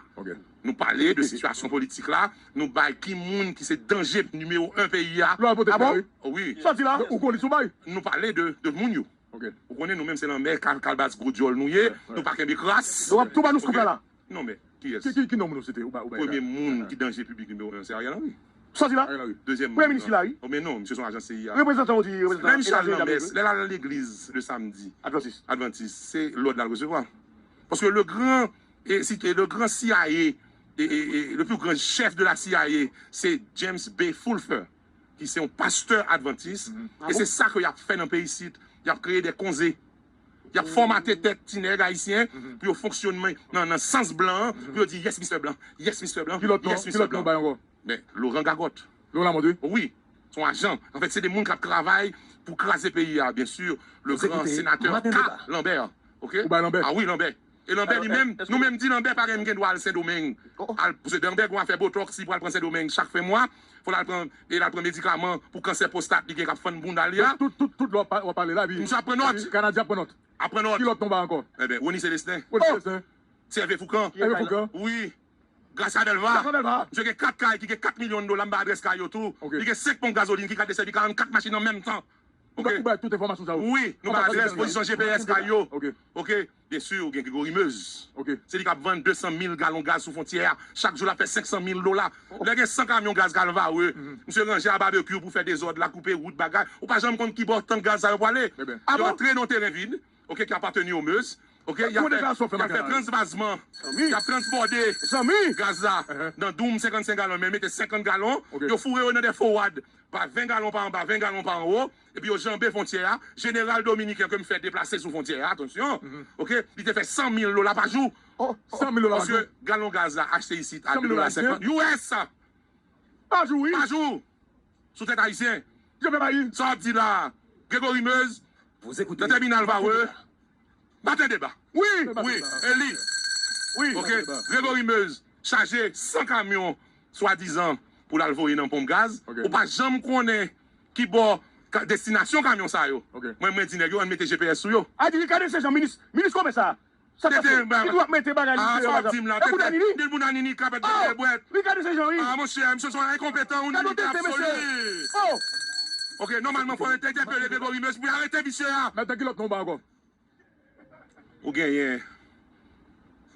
Nou pale de sitiyasyon politik la, nou bay ki moun ki se danje nimewo en peyi a. Lè w al pote frè, wi. Wi. Sa di la? Ou gon lis ou bay? Nou pale de, de moun yo. Ou konnen nou menm se lanmè, kal-, kalbas gwo dyòl nou ye, nou pa kenbe kras. Donk w ap tou ba nou scoop la la? Non, men, kiyès? Ki, ki, ki nonm nou site? Ou ba, ou ba Premye moun ki danje piblik nimewo en, se Ariel Henry. Sa di la? Ariel Henry. Dezyèm moun. Premye minis la, wi. Oh, men non, misye se yon ajan C I A. Reprezantan, ou di, reprezantan. Lè misye al nan mès, lè l al legliz le samdi, Advantis. Advantis, se lòd la l resevwa. Paske le gran, e, si, e, le gran C I A, e, e, e, le plus grand chef de la C I A, se James B. Fulford, ki se yon pastè advantis. E se sa ke y ap fè nan peyi isit. Y ap kreye de konze. Y ap fòmate tèt ti nèg ayisyen pou yo fonksyone nan, nan sans blan an, pou yo di, yes, Mistè Blan, yes, Mistè Blan, yes, Mistè Blan. Ki lòt non, ki lòt non bay ankò? Men, Laurent Gagòt. Laurent Lamothe, wi. Wi. Se yon ajan. Anfèt, se de moun k ap travay pou kraze peyi a, byen si, le gran senatè K. Lambert. Ok? Ou bay Lambert? Ah wi, Lambert. E Lanbè li menm, nou menm di Lanbè pa gen, gen dwa al Sendomeng. Al, paske Lanbè gon afè botox, li pral pran Sendomeng chak fen mwa. Fò l al pran, e l al pran medikaman pou kansè pwostat li gen k ap fann bounda li a. Tout, tout, tout lè w ap pale la, epi misye ap pran nòt. Kanadyen ap pran nòt. Ap pran nòt. Ki lòt non ba ankò? Enben, Rony Célestin. Rony Célestin. Hervé Fourcand. Hervé Fourcand. Wi. Gracia Delva. Gracia Delva. Misye gen kat kay ki gen kat milyon dola, m ba adrès kay yo tou. Li gen senk ponp gazolin ki ka desèvi karannkat machin an menm tan. Ou bay, ou bay tout enfòmasyon sa yo? Wi, nou bay adrès, pozisyon G P S kay yo. Ok. Ok, byen si, gen Gregory Meuse. Ok. Se li k ap vann de san mil galon gaz sou fwontyè a. Chak jou l ap fè senk san mil dola. Lè gen san kamyon gaz k al Varreux, misye ranje a babekyou pou fè dezòd la, koupe wout, bagay. Ou pa janm konn ki bò tank gaz sa yo prale. Yo antre nan yon teren vid, ok, ki apateni o Meuse. Ok, y ap fè, y ap fè transvazman. Y ap transbòde gaz la nan doum senkannsenk galon, men mete senkant galon. Yo foure yo nan de fo wad. Pa ven galon pa anba, ven galon pa anwo, epi yo janbe fwontyè a. Jeneral dominiken ke m fè deplase sou fwontyè a, atansyon, ok, li te fè san mil dola pa jou. Oh, san mil dola pa jou? Paske galon gaz la achte isit a de dola senkant U S. Pa jou, wi. Pa jou. Sou tèt ayisyen. Sa w ap di la, Gregory Meuse, nan tèminal Varreux, Maten deba. Wi, wi, e li. Wi. Ok, Gregory Meuse chaje san kamyon swadizan pou l al voye nan ponp gaz. Ok. Ou pa janm konnen ki bò ka, destinasyon kamyon sa yo. Ok. Mwen, mwen di nèg yo, ann mete G P S sou yo. A di Ricardo Saint-Jean, minis, minis komès sa. Sa k pase? Li dwe ap mete bagay li deyò, sa w ap di m la. Nan bouda Nini? Nan bouda Nini k ap mete bwèt. Ricardo Saint-Jean, wi. Ah, monchè, misye se yon enkonpetan, yon inik absoli. Oh! Ok, nòmalman, fò yo te entèpele Gregory Meuse pou yo arete misye a. Mèt, ki lòt non ba ankò? Ou genyen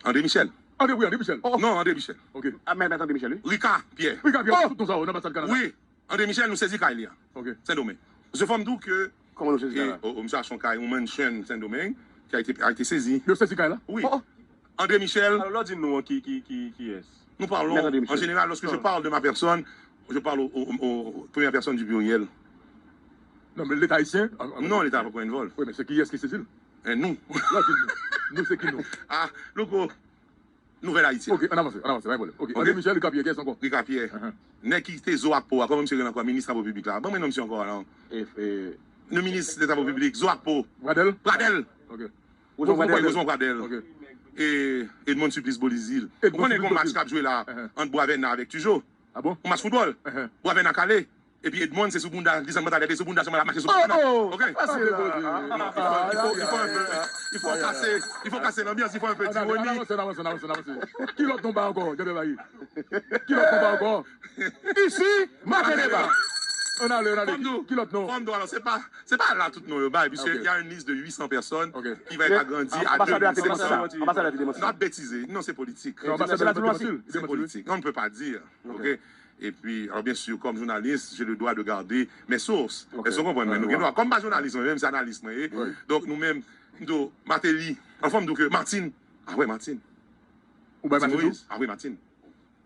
André Michel. André, wi, André Michel. Oh. Non, André Michel. Ok. Ah, men, men André Michel, wi. Rica Pierre. Rica Pierre, tout non sa yo nan anbasad Kanada. Wi, André Michel, nou sezi kay li a. Ok. Sendomeng. Misye fò m di w ke... Kòman nou sezi kay la? Oh, oh, misye achte yon kay, yon mansion Sendomeng, ki a été, a été saisi. Yo sezi kay la? Wi. Oh, oh. André Michel. Alò, lè w di nou an, ki, ki, ki, kiyès? Nous parlons en général, lorsque je parle de ma personne, je parle au, au, au première personne du pluriel. Non, men Leta ayisyen. Non, Leta pa pran envòl. Wi, men se kiyès ki sezi l? Nou. La di nou. Nou se ki nou? Ah, louko. Nouvèl Ayiti. Ok, ann avanse, ann avanse, pa gen pwoblèm. Ok, André Michel, Rika Pierre, kiyès ankò? Rika Pierre. Nèg ki te zo ak po a, kòman misye rele ankò? Minis Travo Piblik la. Ban mwen non misye ankò a non. E, e, Nou minis de Travo Piblik, zo ak po. Pradel? Pradel. Ok. Rosemond Pradel. Rosemond Pradel. Ok. E Edmonde Supplice Beaulizil. Edmonde Ou konnen gon Supplice match k ap jwe la Uh-huh. ant Bwavèna avèk Tijo. Ah bon? Yon match foutbòl. Uh-huh. Bwavèna kale. Epi Edmonde se sou bounda, desann pantalèt li sou bounda sèlman l ap mache sou pantalèt. Oh! Ok. Pase la. Il faut, il faut un peu, il faut casser, il faut casser l'ambiance, il faut un peu Ann ale, ann d'ironie. avanse, ann avanse, ann avanse, ann avanse. Ki lòt non ba ankò, Djabel Bayi? Ki lòt non ba ankò? Isi, maten deba. Ann ale, ann ale. Ki lòt non? Fòm do, alors, c'est pas, c'est pas là tout non yo bay, puisque Ok. il y a une liste de huit cents personnes Ok. qui va être agrandie à Anbasadè a te deux mille cinq cents. demanti sa. Anbasadè a te demanti N sa. Ap betize. Non, c'est politique. Non, anbasadè la te demanti l. Li C'est demanti l, wi. Politique. On ne peut pas dire. Ok. Ok. Et puis, alors bien sûr, comme journaliste, j'ai le droit de garder mes sources. Ok. Est-ce que vous comprenez? Ah, Nou ouais. Gen dwa. Kòm m pa jounalis mwen menm, se analis mwen ye. Oui. Donk nou menm, m di w, Martelly, anfen m di w ke Martine. Ah ouais, Martine. Ou bay Martine Martine Moïse. Ah oui, Martine.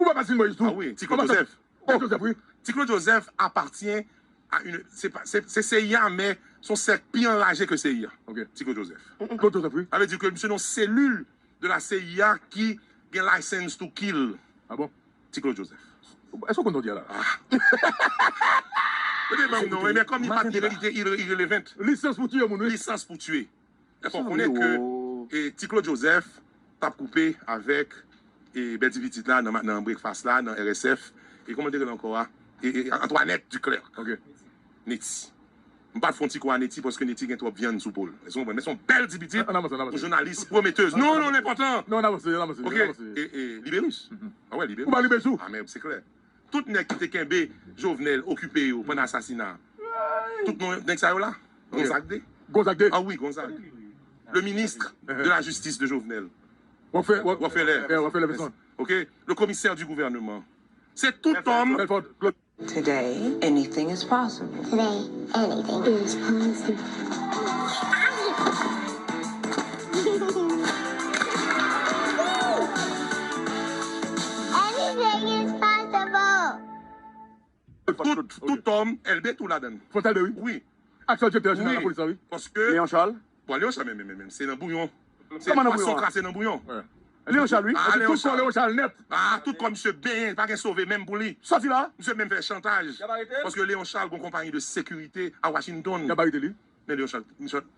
Ou bay Martine Moïse tou? Ah oui, Ti Claude Joseph. Ti Claude Joseph, wi. Ti Claude Joseph appartient à une, c'est pas, c'est, c'est C I A, mais son cercle plus enragé que C I A. Ok. Ti Claude Joseph. Claude Joseph, wi. Ça veut dire que monsieur non cellule de la C I A qui gen license to kill. Ah bon? Ti Claude Joseph. Èske w konn sa w di a la? Kote ban m non, men kòm li pa t irrelevant. Lisans pou tiye moun, wi. Lisans pou tiye. Fò Sa konnen vre, ke o. e, Ti Claude Joseph t ap koupe avèk e, bèl ti pitit la nan, nan breakfast la, nan R S F. E kòman te rele ankò a? E, e, Antoinette Duclerc. Ok. Neti. M pa t fè yon ti kou a Neti paske Neti gen twòp vyann sou po l. Èske w konprann? Men se yon bèl ti pitit, Ann avanse, ann avanse. Yon jounalis pwometeuse. Non, non, enpòtan. Non, ann avanse, ann avanse, Ok. ann avanse. E, e, Liberus. Ah ouais, Liberus. Ou ba Liberus tou? Ah, men se klè. Tout nèg ki te kenbe Jovenel okipe yo pandan asasina. Tout non nèg sa yo la. Ok. Gonzague de. Gonzague de. Ah oui, Gonzague. Le ministre de la justice de Jovenel. W ap fè, w ap Rockefeller. Eh, Rockefeller Vincent. Ok? Le commissaire du gouvernement. C'est tout homme. Telfort, Claude. Today, anything is possible. Today, anything is possible. Anything is possible. Tout, tout homme, Elbé tou ladan. Fòtalde, wi. Oui. Aktyèl direktè jeneral Oui. Lapolis la, wi. Paske Léon Charles. Bon, Léon Charles, men, men, men, men, se nan bouyon. Se Kòman nan pwason bouyon an? Krase nan bouyon. Léon Charles, wi. Ah, Epi Léon tout kò Charles. Léon Charles nèt. Ah, tout kòm misye benyen, pa gen sove menm pou li. Sòti la. Misye menm fè chantaj. Paske Léon Charles gon konpayi de sekirite a Washington. Y ap arete li. Men Léon Charles, Léon Charles.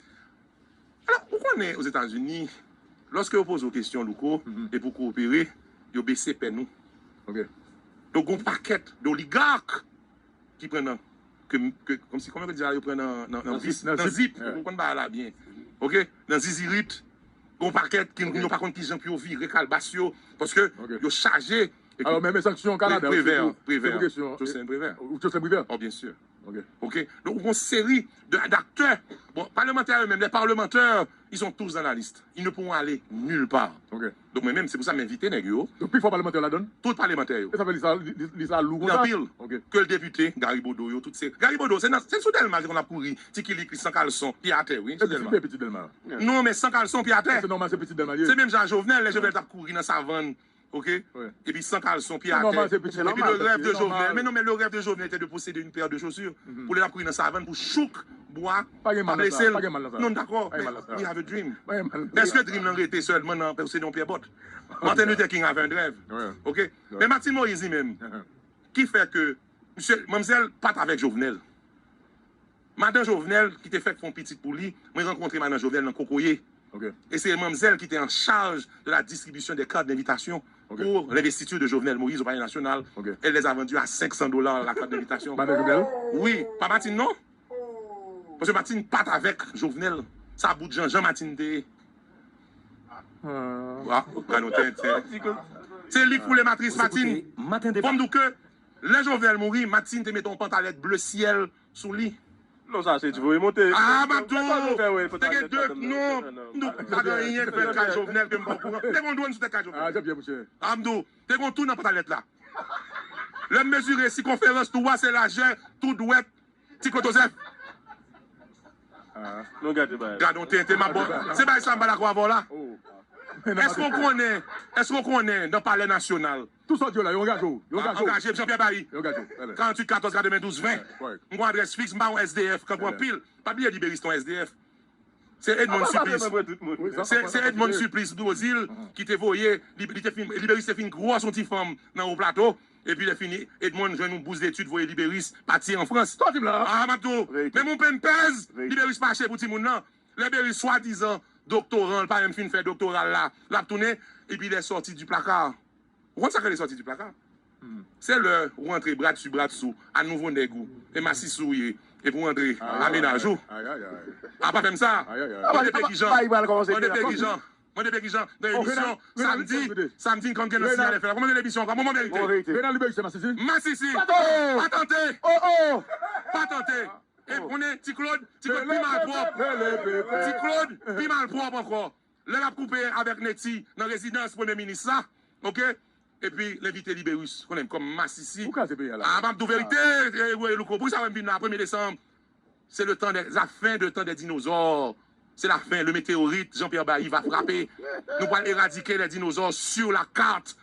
Alò, ou konnen Ozetazini, lòske yo poze w kesyon, Louko, e pou koopere, yo bese pè nou. Ok. Donk, gon pakèt de oligak ki pran nan, ke, ke, kòmsi, kòman yo di la, yo pran nan, nan, nan Nan vis, zip, nan nan zip. Zip, ou konn bagay la byen. Ok? Nan zizirit, gon pakèt ki, yo pa konn kijan pou yo vire kalbas yo, paske Ok. yo chaje. Alò, men, men sanksyon Kanada, Prévert, se pou, se Prévert. pou kesyon, Jocelyn Prévert. Jocelyn Prévert. Oh, bien sûr. Ok. Ok? Donk, ou gon seri de, d'aktè. Bon, palmantè yo menm, les parlementaires, ils sont tous dans la liste. Ils ne pourront aller nulle part. Ok. Donk, mwen menm, se pou sa m envite nèg yo. Donk, pi fò palmantè ladan l? Tout palmantè yo. E sa fè li sa, li, li, li sa lou Gen konsa? Anpil. Ok. Ke l depite, Gary Bodeau yo, tout se. Gary Bodeau, se nan, se sou Dèlma ke konn ap kouri, ti kilik li san kalson, pye atè, wi, sou Epi, Dèlma. epi, epi Dèlma. Non, men san kalson, pye atè. Se nòmal, se pitit Dèlma li ye. Se menm jan Jovenel, lè Jovenel t ap kouri nan savann, ok? Wi. Epi san kalson, pye Se nòmal, atè. se pitit Epi Dèlma. le rêve de Se nòmal. Jovenel. Men non, men le rêve de Jovenel était de posséder une paire de chaussures. Pou lè l ap kouri nan savann, pou chouk bwa, Pa gen mal nan sa, blese l. pa gen mal nan sa. Non, dakò, Pa gen men mal nan sa. We have a dream. Pa gen mal. Men èske dream nan rete sèlman nan posede yon pyè bòt? Martin Luther King avè yon rèv. Wi. Ok? Men Martine Moïse li menm, ki fè ke misye, manmzèl pa t avèk Jovenel. Madan Jovenel, ki te fèk fè yon pitit pou li, mwen rankontre madan Jovenel nan Kokoye. Ok. E se manmzèl ki te an chaj de la distribution des cartes d'invitation Ok. pour l'investiture de Jovenel Moïse au Palais National. Ok. Elle les a vendues à cinq cents dollars la carte d'invitation. Madan Jovenel? Oui, pa Martine, non? Paske Martine pa t avèk Jovenel. Sa bout jan, jan Martine te ye. Ah. Ah, gad yon tenten. Se li k foule matris, Martine. Fò m di w ke lè Jovenel mouri, Martine te mete yon pantalèt ble syèl sou li. Non, sa se ti voye monte. Ah, m ap di Fè pa nou fè, w, wè, te gen de, non, m di w, pa gen anyen k fèt kay Jovenel ke m pa okouran. Te gen yon dwòn sou tèt kay Ah, Jovenel. Jean-Pierre, monchè. Ah, m di w, te gen yon tou nan pantalèt la. Lè m mezire sikonferans tou a, se lajè tou dwèt Ti Claude Joseph. Ah. Nou gade bagay. Gad yon tenten, m ap bon. Se bagay sa m pa dakò avè w la. Oh. Èske w konnen, èske w konnen nan Palè Nasyonal? Tout sa w di yo la, yo angaje w. Yo angaje w. Angaje m, Jean Pierre Bailly. Yo angaje w. Karanntuit katòz, katrevendouz, ven. M gon adrès fiks, m pa yon S D F, kankou anpil. Pa bliye Liberis se yon S D F. Se Edmond Supplice. Se, se Edmond Supplice Dwozil ki te voye, li, li te fin, Liberis te fin gwòs yon ti fanm nan Wo Plato. Epi lè fini, Edmond jwenn yon bous detid voye Liberis pati an Frans. Sa w di m la? A, m ap di w, menm yon penn pèz, Liberis pa achte pou timoun nan. Liberis swadizan doktoran, l pa menm fin fè doktora l la, l ap tounen, epi lè sòti di plaka. Ou konn sa k rele sòti di plaka? Se lè ou rantre bradsibradsu a nouvo nèg ou, e masisi w ye, epi ou rantre a mennaj ou. A pa fè m sa. Mande Peki Jan. Mande Peki Jan. Mande Peki Jan. Nan emisyon samdi, samdi, n konn gen nan Siyal F M la. Kòman se emisyon ankò? Moman verite. Renal Liberis se masisi? Masisi. Pa tante. Pa tante. E konnen Ti Claude, Ti Claude pi malpwòp. Ti Claude pi malpwòp ankò. Lè l ap koupe avèk Netty nan rezidans premye minis la, oke? Epi l envite Liberis, konnen m kòm masisi. Ou kraze peyi a la. A, m ap di w verite, e, e, Louko, poukisa w wè m vin la premye desanm? Se le temps des, la fin de temps des dinosaures. Se la fin, le météorite Jean-Pierre Bailly va frapper. Nou pral eradike les dinosaures sur la carte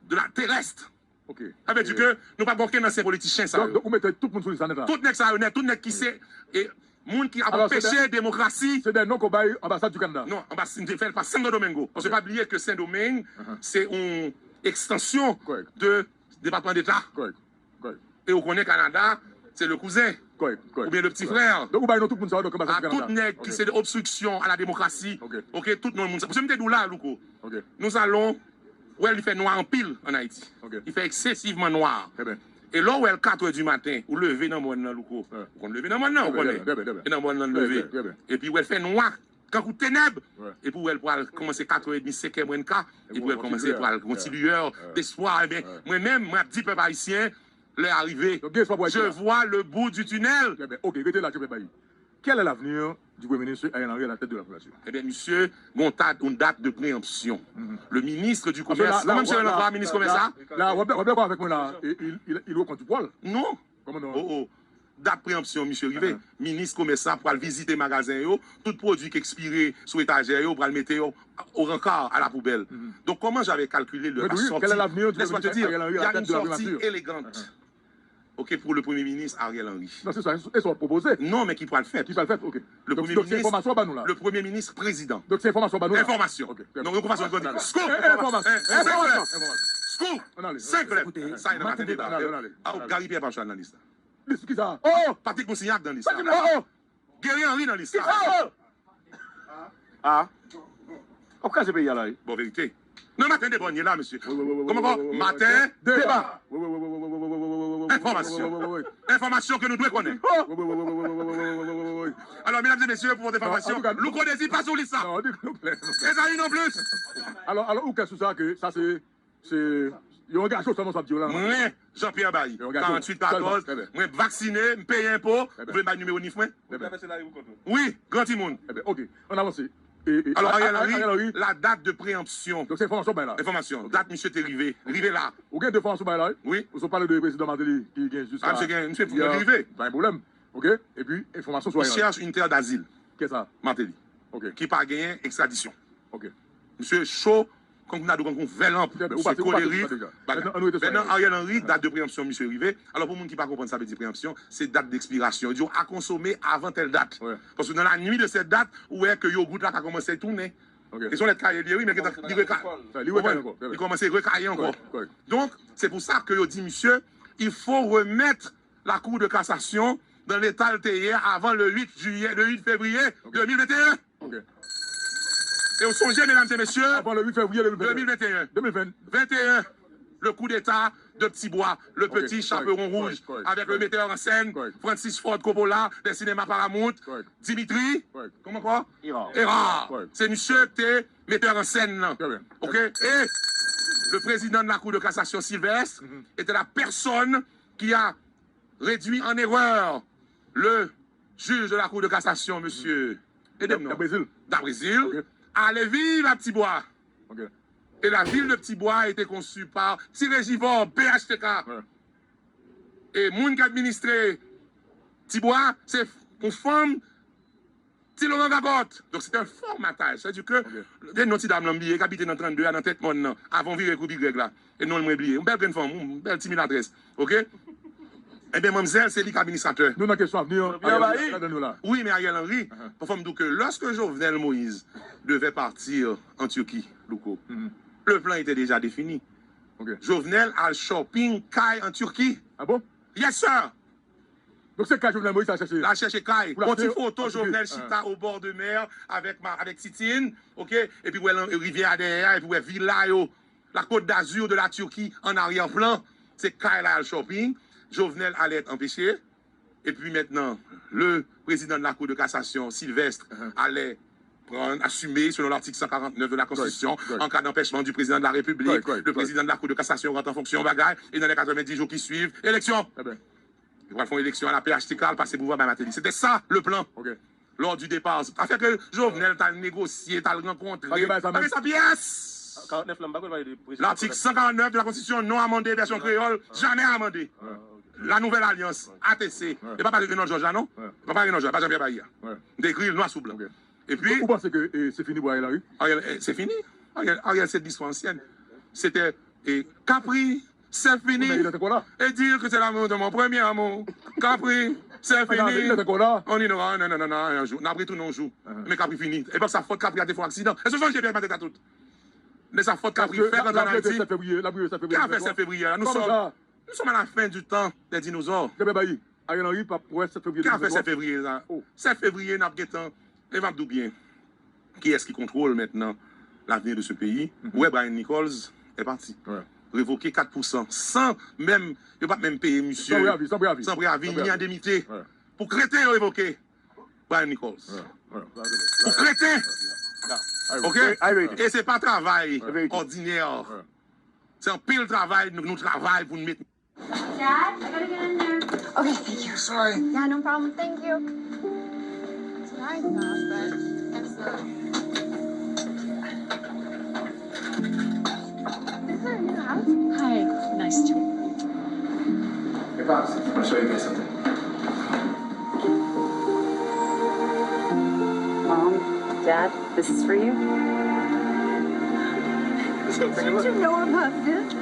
de la terrestre. Sa vle di ke nou p ap gen okenn ansyen politisyen sa yo. Donk, donk ou mete tout moun sou lis la nèt la? Tout nèg sa yo nèt, tout nèg ki se, e, moun ki ap anpeche demokrasi. Se dè non ke w bay anbasad di Kanada? Non, anbas-, m te fè l pa Santo Domingo. Paske pa bliye ke Sendomeng, se yon ekstansyon de Depatman Deta. E ou konnen Kanada, se le kouzen. Oubyen le pti frè. Donk ou bay non tout moun sa yo, donk anbasad di Kanada. A tout nèg ki se de obstriksyon a la demokrasi. Oke, tout non moun sa. Paske m te di w la, Louko. Nous allons, wè, li fè nwa anpil ann Ayiti. Li fè eksesivman nwa. E lè w wè l katrè di maten, ou leve nan mòn nan, Louko. Ou konn leve nan mòn nan, ou konnen. E nan mòn nan l leve. Epi wè l fè nwa kankou tenèb. Epi w wè l pral kòmanse katrè edmi, senkè mwens ka. Epi w wè l kòmanse pral gon ti liyè despwa. Ebyen, mwen menm, mwen ap di pèp ayisyen, lè a rive. Je vois le bout du tunnel. Ebyen, oke, rete la, Jean-Pierre Bailly. Quel est l'avenir du Premier ministre Ariel Henry à la tête de la population? Ebyen, misye, gon dat, yon dat de preanpsyon. Le ministre du Commerce, mwen menm se nan minis komès la. La, w ap dakò avèk mwen la, il, il, il est au compte du poil. Non. Kòman non? Oh, oh. Dat preanpsyon, misye rive. Minis komès la pral vizite magazen yo, tout pwodui k ekspire sou etajè yo, pral mete yo au rencard, à la poubelle. Donk, kòman j'avais calculé le, la sortie? Laisse-moi te dire, il y a une sortie élégante. Oke, pou le premye minis Ariel Henry. Non, se sa, e sa w ap pwopoze. Non, men ki pral fèt. Ki pral fèt, oke. Le premye minis, le premye minis prezidan. Donk se enfòmasyon w ba nou la? Enfòmasyon. Non, yon fason nou di scoop. Enfòmasyon. Scoop. Senk lèt. Sa e nan Maten Deba. A, Gary Pierre pa nan lis la. Lis ki sa? Oh! Patrick Moussignac nan lis la. Oh, oh! Guerrier Henry nan lis la. A. W ap kraze peyi a la, wi. Bon, verite. Nan Maten Deba, nou ye la, mesye. Kòman ankò? Maten Deba. Enfòmasyon. Enfòmasyon ke nou dwe konnen. Alò, medam e mesye, pou pote enfòmasyon, Louko Désir pa sou lis la. Ezayi non plis. Alò, alò, ou klè sou sa ke sa se Se, yo angaje w sèlman sa w ap di yo la. Mwen, Jean-Pierre Bailly, karanntuit katòz, mwen vaksine, m peye enpo, ou vle m bay nimewo nif mwen? Wi, gran timoun. Ebyen, oke, ann avanse. Alò, Ariel Henry, la date de préemption. Donk se enfòmasyon w bay la. Enfòmasyon. Dat misye te rive, rive la. Ou gen de enfòmasyon w bay la, wi? Wi. Ou sot pale de prezidan Martelly ki gen jiska... A, misye gen, misye rive. Pa gen pwoblèm. Oke? Epi, enfòmasyon sou Ariel Henry. Il cherche une terre d'asile. Kiyès sa? Martelly. Oke. Ki pa genyen ekstradisyon. Oke. Misye cho, kankou m ta di w, kankou yon vèlanp. Misye kolerik. Bagay. Mentnan, Ariel Henry, dat de preanpsyon misye rive. Alò, pou moun ki pa konprann sa vle di preanpsyon, se dat dekspirasyon. Yo di w a konsome avan tèl dat. Paske dans la nuit de cette date, ou wè ke yogout la ka kòmanse tounen. E se yon lèt kaye li ye, wi, men gentan, li reka-, li kòmanse rekaye ankò. Donk, se pou sa ke yo di misye, il faut remettre la Cour de cassation dans l'état l te ye avan le huit juillet, le huit février deux mille vingt et un. E w sonje, medam e mesye, avan le huit février deux mille vingt et un. Deux mille vingt. Vingt et un, le coup d'État de Petit Bois, le petit chaperon rouge, avec le metteur en scène Francis Ford Coppola, des cinémas Paramount, Dimitri, kòman ankò? Hérard. Hérard. Se misye ki te metteur en scène nan. Oke? Et le président de la Cour de cassation, Sylvestre, était la personne qui a réduit en erreur le juge de la Cour de cassation, monsieur, ede m non. Dabrézil. Dabrézil. Oke. Ale viv a Ti Bwa. Oke. Et la ville de Petit Bois a été conçue par Ti Régivor, P H T K. E moun ki administre Ti Bwa, se yon fanm Ti Loran Gagòt. Donk, se te yon fòmatay. Sa di ke, de non ti dam lan m bliye, k abite nan trannde a, nan tèt mòn nan, avan w vire kou Bigrèg la. E non l mwen bliye. Yon bèl grenn fanm, yon bèl ti milatrès. Oke? Ebyen, manmzèl, se li k administratè. Nou nan kesyon avni an, Ariel, ladan nou la. Wi, men Ariel Henry, fò m di w ke lòske Jovenel Moïse devait partir en Turquie, Louko, le plan était déjà défini. Jovenel al shopping kay an Turki. Ah bon? Yes, sir! Donk se kay Jovenel Moïse al chèche. L al chèche kay. Gon ti foto Jovenel chita au bord de mer avec ma, avec Titine, oke? Epi wè rivyè a dèyè a, epi wè vila yo. La Côte d'Azur de la Turquie en arrière-plan. Se kay la al shopping. Jovenel allait être empêché. Et puis maintenant, le président de la Cour de cassation, Sylvestre, allait prendre, assumer, selon l'article cent quarante-neuf de la Constitution, en cas d'empêchement du président de la République, le président de la Cour de cassation rentre en fonction, bagay, et dans les quatre-vingt-dix jours qui suivent, élection. Yo pral fè yon eleksyon a la P H T K, al pase pouvwa bay Martelly. Se te sa le plan. Lors du départ. Afè ke Jovenel t al negosye, t al rankontre. Pa gen sa pyès! L'article cent quarante-neuf de la Constitution non amendée, version créole, jamais amendé. La Nouvelle Alliance, A T C. E pa Patrick Renan Georges la, non? E pa Patrick Renan Georges, pa Jean-Pierre Bailly a. M te ekri l nwa sou blan. Epi, ou panse ke se fini pou Ariel Henry? Ariel, se fini. Ariel, Ariel se de l'histoire ancienne. Se te Capri, c'est fini. Et dire que c'est l'amour de mon premier amour. Capri, c'est fini. On ira, non, non, non, non, un jour. N ap retounen yon jou. Men Capri fini. Epòk sa fòt Capri a te fè yon aksidan. Èske w sonje Pierre Mateta tout? Men sa fòt Capri fè rantre an Ayiti. Ki afè sèt fevriye a? Nou sòm Nou sommes à la fin du temps des dinosaures. Dèmen bayi, Ariel Henry p ap wè sèt fevriye de mil vennntwa. Ki afè sèt fevriye la? Sèt fevriye, n ap gentan. E m ap di w byen, kiyès ki kontwole mentnan l'avenir de ce pays? Ou wè Brian Nichols est parti. Revoke kat pousan. San menm, yo pa t menm peye misye. San preavi, san preavi. San preavi, ni endemnite. Pou kreten yo revoke Brian Nichols. Pou kreten. Oke? E se pa travay òdinè. Se anpil travay nou, nou travay pou n met. Dad, I gotta get in there. Okay, thank you. Sorry. Yeah, no problem. Thank you. Sorry, Papa. I'm sorry. This is our new house. Hi, nice to meet you. Hey, Pops, I wanna show you guys something. Mom, Dad, this is for you. Did you know about this?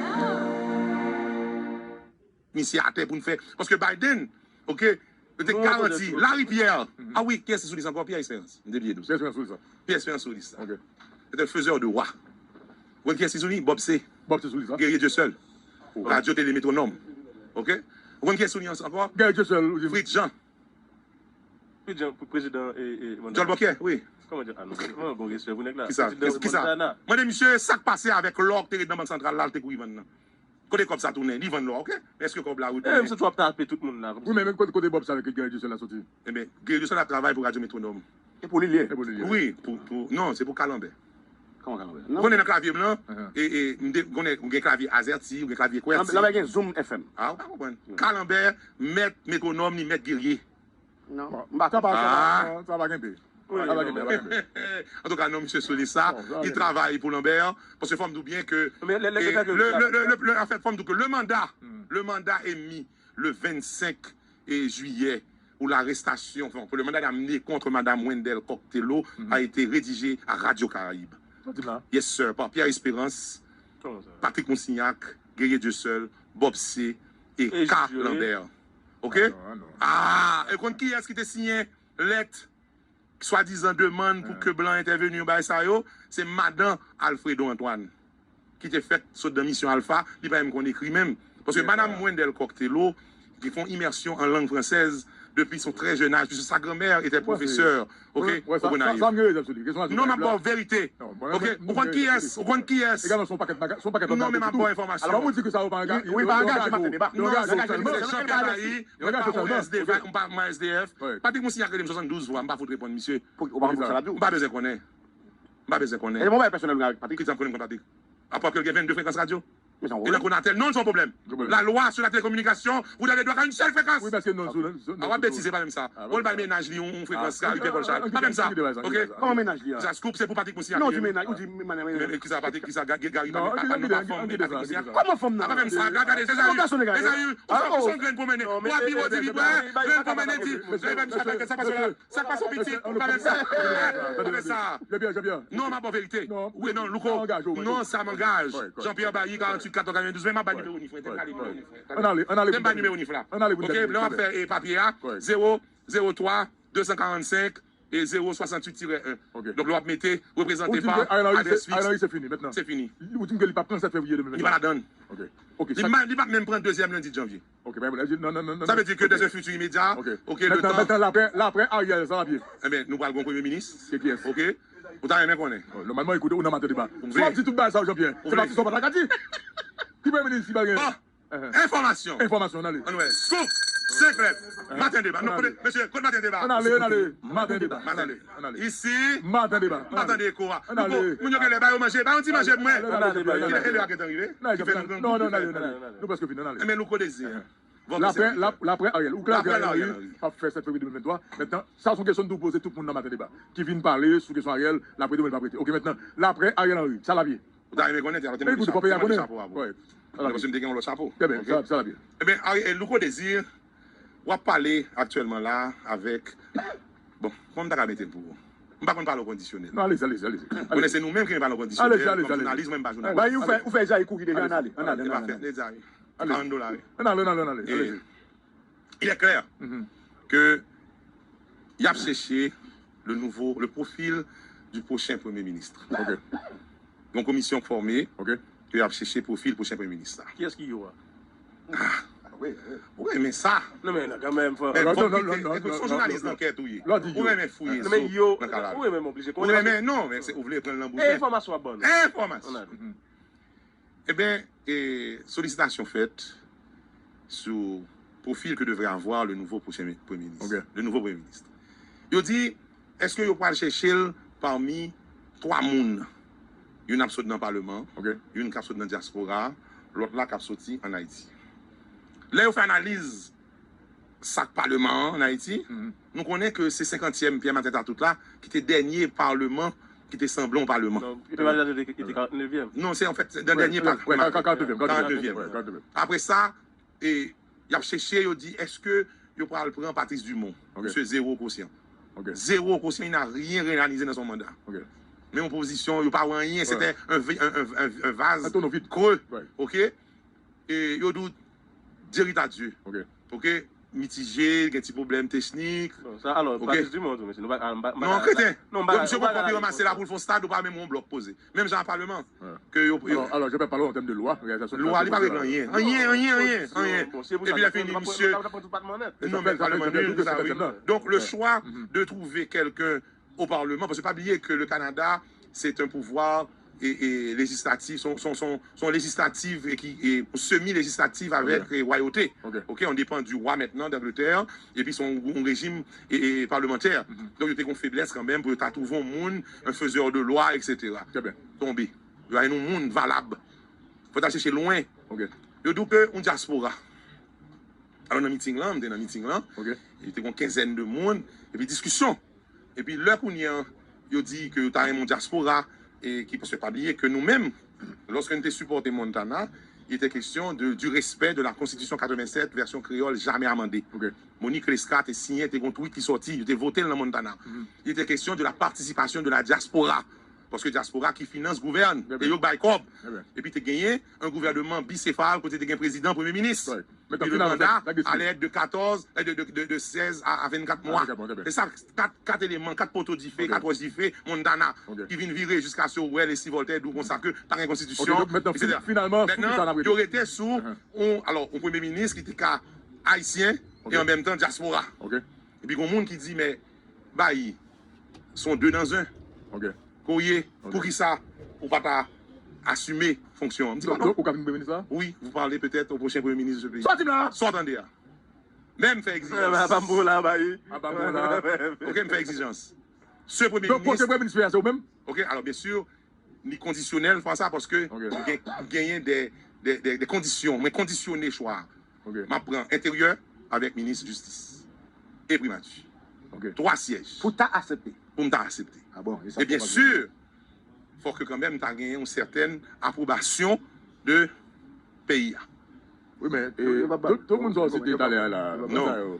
Misye atè pou n fè. Paske Biden, oke, yo te garanti. Larry Pierre. Ah wi, kiyès ki sou lis ankò? Pierre Espérance. M te bliye di w sa. Pierre Espérance sou lis la. Pierre Espérance sou lis la. C'était le faiseur de roi. Ou konn kiyès ki sou li? Bob C. Bob C sou lis la. Guerrier Dieuseul. Radio Télé Métronome. Oke? Ou konn kiyès sou li ankò? Guerrier Dieuseul. Fritz Jean. Fritz Jean, prezidan, e, e, Montana. Jòl Bòkyè, wi. Kòman di? Ah non, mwen gon respè pou nèg la. Kisa? Prezidan Montana. Mande misye sa k pase avèk lò k te ret nan Bank Santral la, l te kouri vann nan. Kote kòb sa tounen? Li vann lò, oke? Men èske kòb la retounen? Eh, misye tou ap tape tout moun la. Wi, men, men kote, kote Bob sa avèk Guerrier Dieuseul la soti? Ebyen, Guerrier Dieuseul ap travay pou Radio Métronome. E pou li l ye? E pou li l ye. Wi, pou, pou, non, se pou Kalanbè. Kòman Kalanbè? Ou konnen nan klavye m lan, e, e, m te konnen, ou gen klavye Azerty, ou gen klavye Qwerty. Lanbè gen Zoom F M. Ah, ou pa konprann. Kalanbè, mèt Métronome, li mèt Guerrier. Non. M pa konn. Sa pa, sa pa, sa pa kenbe. Sa pa kenbe, sa pa kenbe. Antouka, non, misye sou lis sa, li travay pou Lanbè, paske fò m di w byen ke, le, le, le, le, le, le, anfèt, fò m di w ke le mandat, le mandat est mis le vingt-cinq juillet, où l'arrestation, enfin, que le mandat d'amener contre Madame Wendell Cocktailot a été rédigé à Radio Caraïbe. Yes, sir, par Pierre Espérance, Patrick Moussignac, Guerrier Dieuseul, Bob C et K Lambert. Oke? Ah, e konn kiyès ki te siyen lèt swadizan demann pou ke blan entèveni yon bagay sa yo? Se madan Alfredo Antoine, ki te fèk sot nan Misyon Alpha, li pa menm konn ekri menm. Paske madanm Wendell Cocktailot, ki fè yon immersion en langue française depuis son très jeune âge, puisque sa granmè était professeur, oke, au Gonayiv. Non, m ap ba w verite. Oke, ou konn kiyès, ou konn kiyès. Non, men m ap ba w enfòmasyon. Non, se Jean Pierre Bailly, mwen pa ou S D F, mwen pa ou S D F. Patrick Moussignac rele m swasanndouz fwa, m pa fout reponn misye. M pa bezwen konnen. M pa bezwen konnen. Ki sa m konnen kont Patrick? Apa ke l gen vennde frekans radyo? E nan Conatel, non, se yon pwoblèm. Lalwa sou la telekominikasyon, vous avez droit à une seule fréquence. Wi, paske non, sou, sou, a, w ap betize, pa menm sa. Bon, l bay mennaj li yon, yon frekans ka, li pè kòl chay. Pa menm sa. Ok? Kòman mennaj li a? Sa Scoop, se pou Patrick Moussi. Non, di mennaj, ou di mennaj. Men kisa, Patrick, kisa, Ga-, Ga-Gary pa fanm, men Patrick Moussi a. Kòman fanm nan? Apa menm sa, gade, César, ou se yon grenn pou mennen. W ap viv, ou di li, grenn pou mennen, di, sa pa sou pitit, ou pa menm sa. Tande sa. Jean-Pierre, Jean-Pierre. Non, m ap ba w verite. Wi, non, Louko. Non, sa m angaj. Jean-Pierre Bailly, karanntuit katòz katrevendouz, men m ap ba nimewo nif, mwen, te m pale nimewo nif. Ann ale, ann ale. Te m ba nimewo nif la. Ok, lè w ap fè, e, papye a, zewo zewo twa de san karannsenk e zewo swasanntuit tirè en. Donk, lè w ap mete reprezante pa adrès fiks. Ariel Henry, se fini mentnan. Se fini. Ou di m ke li p ap pran sèt fevriye de mil vennsenk. Li pa ladann. Ok. Ok, li pa, li p ap menm pran dezyèm lendi de janvye. Ok, ben, non, non, non, non. Sa vle di ke dans un futur immédiat, ok, le temps. Mentnan, lapre, lapre Ariel, sa va byen. Enben, nou pral gen yon premye minis. Se kiyès? Ok. Ou ta renmen konnen? Nòmalman, ekoute, ou nan Maten Deba. Si w ap di tout bagay sa yo, Jean-Pierre, se pa ti sa w pa ta ka di. Ki premye minis ki pral genyen? Enfòmasyon. Enfòmasyon, ann ale. Ann wè. Scoop, Senklèb, Maten Deba. Non, kote, mesye, kote Maten Deba? Ann ale, ann ale. Maten Deba. Ann ale. Isi. Maten Deba. M pa tande eko a. Ann ale. Louko, moun yo genlè ba yo manje, ba yo ti manje pou mwen. Kilè, kilè a gentan rive? Ki fè nou grangou? Non, non, ann ale, ann ale. Nou prèske fini, ann ale. Enben, Louko Désir. Lapre, lapre Ariel. Ou klè ke Ariel Henry p ap fè sèt fevriye de mil venntwa. Mentnan, sa se yon kesyon nou poze tout moun nan Maten Deba ki vin pale sou kesyon Ariel, l ap rete oubyen l p ap rete. Ok, mentnan, lapre Ariel Henry, sa l ap ye? Ou ta renmen konnen, te mete chapo a pou ou. Paske m te gen yon lòt chapo. Trè byen, sa, sa l ap ye. Enben, Louko Désir, w ap pale aktyèlman la avèk, bon, kòman m ta ka mete l pou ou? M pa konn pale kondisyonèl. Non, alezi, alezi, alezi. Konnen se nou menm ki renmen pale kondisyonèl. Alezi, alezi, alezi. Kòm jounalis, mwen, m pa jounalis. Ba, ou fè, ou fè Jayi kouri deja, ann ale, ann ale, ann ale. Ann ale, ann ale, ann ale. Karant dola, wi. Ann ale, ann ale, ann ale. Alezi. Il est clair que y ap chèche le nouveau, le profil du prochain Premier ministre. Ok. Yon komisyon k fòme, ok, ke y ap chèche pwofil pwochen premye minis la. Kiyès ki yo a? Ah, wi, wi. Ou renmen sa. Non, men, non, kanmenm, fò. Men, non, bon, non, non, non, se yon jounalis dankèt ou ye. Ou renmen fouye zo nan kalalou. Ou renmen, oblije konnen. Ou renmen, non, men se, ou vle pran l nan bouzen. E enfòmasyon ap ban nou. Enfòmasyon. Ann ale. Eben, e, solisitasyon fèt sou profil que devrait avoir le nouveau prochain premye minis. Ok. Le nouveau premye minis. Yo di, èske yo pral chèche l pami twa moun? Youn ap sot nan paleman, ok, youn k ap sot nan dyaspora, lòt la k ap soti ann Ayiti. Lè yo fè analiz sa k paleman an ann Ayiti, nou konnen ke se senkantyèm Pierre Martin Tatout la ki te dènye paleman, ki te sanble yon paleman. Non, Pierre Martin Tatout te, te karantnevyèm. Non, se, anfèt, se nan dènye pa, karantnevyèm, karantnevyèm. Apre sa, e, y ap chèche, yo di, èske yo pral pran Patrice Dumont? Ok. Misye zewo kosyan. Ok. Zewo kosyan, il n'a rien réalisé dans son mandat. Ok. Men opozisyon, yo pa wè anyen, se te un, un, un, un, un vase creux. Ok. E yo di w, Dieu rit à Dieu. Ok. Ok, mitije, gen ti pwoblèm teknik. Bon, sa, alò, ok. Patrice Dumont, tou, mesye, nou pa, ah, m pa, m pa, non, kreten. Non, m pa, donk, misye poko ranmase la pou l fè yon stad, ou pa menm yon blòk poze. Menm jan a paleman. Ke yo, yo... Alò, alò, Jean-Pierre, pale an tèm de lwa, reyalizasyon. Lwa, li pa regle anyen. Anyen, anyen, anyen, anyen. Epi lè fini, misye... Non, men paleman nil, sa, wi. Donc, le choix de trouver quelqu'un au Parlement, parce que pas oublier que le Canada, c'est un pouvoir, e, e, législatif, son, son, son, son législatif e ki, e, semi-législatif avec, e, royauté. Ok. Ok, on dépend du roi maintenant d'Angleterre, epi se yon, yon rejim, e, e, parlemantè. Donk, yo te gen yon feblès kanmenm pou yo ta twouve yon moun, un faiseur de loi, et cetera. Trè byen. Tonbe. Yo pa jwenn yon moun valab. Fò ta chèche lwen. Ok. Yo di w ke yon dyaspora. Alò, nan miting lan, m te nan miting lan, ok, e te gen yon kenzèn de moun, epi diskisyon. Epi lè kounye an, yo di ke yo ta renmen yon dyaspora, e ki, paske pa bliye ke nou menm, lòske nou te sipòte Montana, il était question de, du respect de la Constitution quatre-vingt-sept, version créole, jamais amendée. Ok. Monique Lescar te siyen, te gen yon tweet ki sòti, yo te vote l nan Montana. Il était question de la participation de la diaspora. Paske dyaspora ki finans gouvèn, e yo k bay kòb. Epi te genyen yon gouvèneman bisefal kote te gen prezidan, premye minis. Epi le mandat allait être de quatorze, de, de, de, de seize à, à vingt-quatre mois. Se sa, kat, kat eleman, kat poto dife, kat wòch dife, Montana, ki vin vire jiska Sewell e Steve Holter, di w konsa ke pa gen konstitisyon, et cetera. Mentnan, yo rete sou yon, alò, yon premye minis ki te ka ayisyen e an menm tan dyaspora. Epi gen moun ki di, men, bay, se yon de nan en. Ok. Kourye, ok, poukisa ou pa ta asime fonksyon an? M di, donk, ou ka vin premye minis la? Oui, vous parlez peut-être au prochain premier ministre de ce pays. Sa w di m la? Sa w tande a? Men m fè egzijans. Apa m bon la, bay. Apa m bon la. Ok, m fè egzijans. Se premye minis. Donk, pwochen premye minis peyi a, se ou menm? Ok, alò, byen si, li kondisyonèl pa sa, paske, ok, ou gen, ou genyen de, de, de, de kondisyon, mwen kondisyone chwa a. M ap pran enteryè avèk minis jistis e primati. Twa syèj. Pou ta aksepte. Pou m ta aksepte. E byen si, fòk ke kanmenm ta genyen yon sètèn apwobasyon de peyi a. Wi, men tout moun sa w site talè a la, non.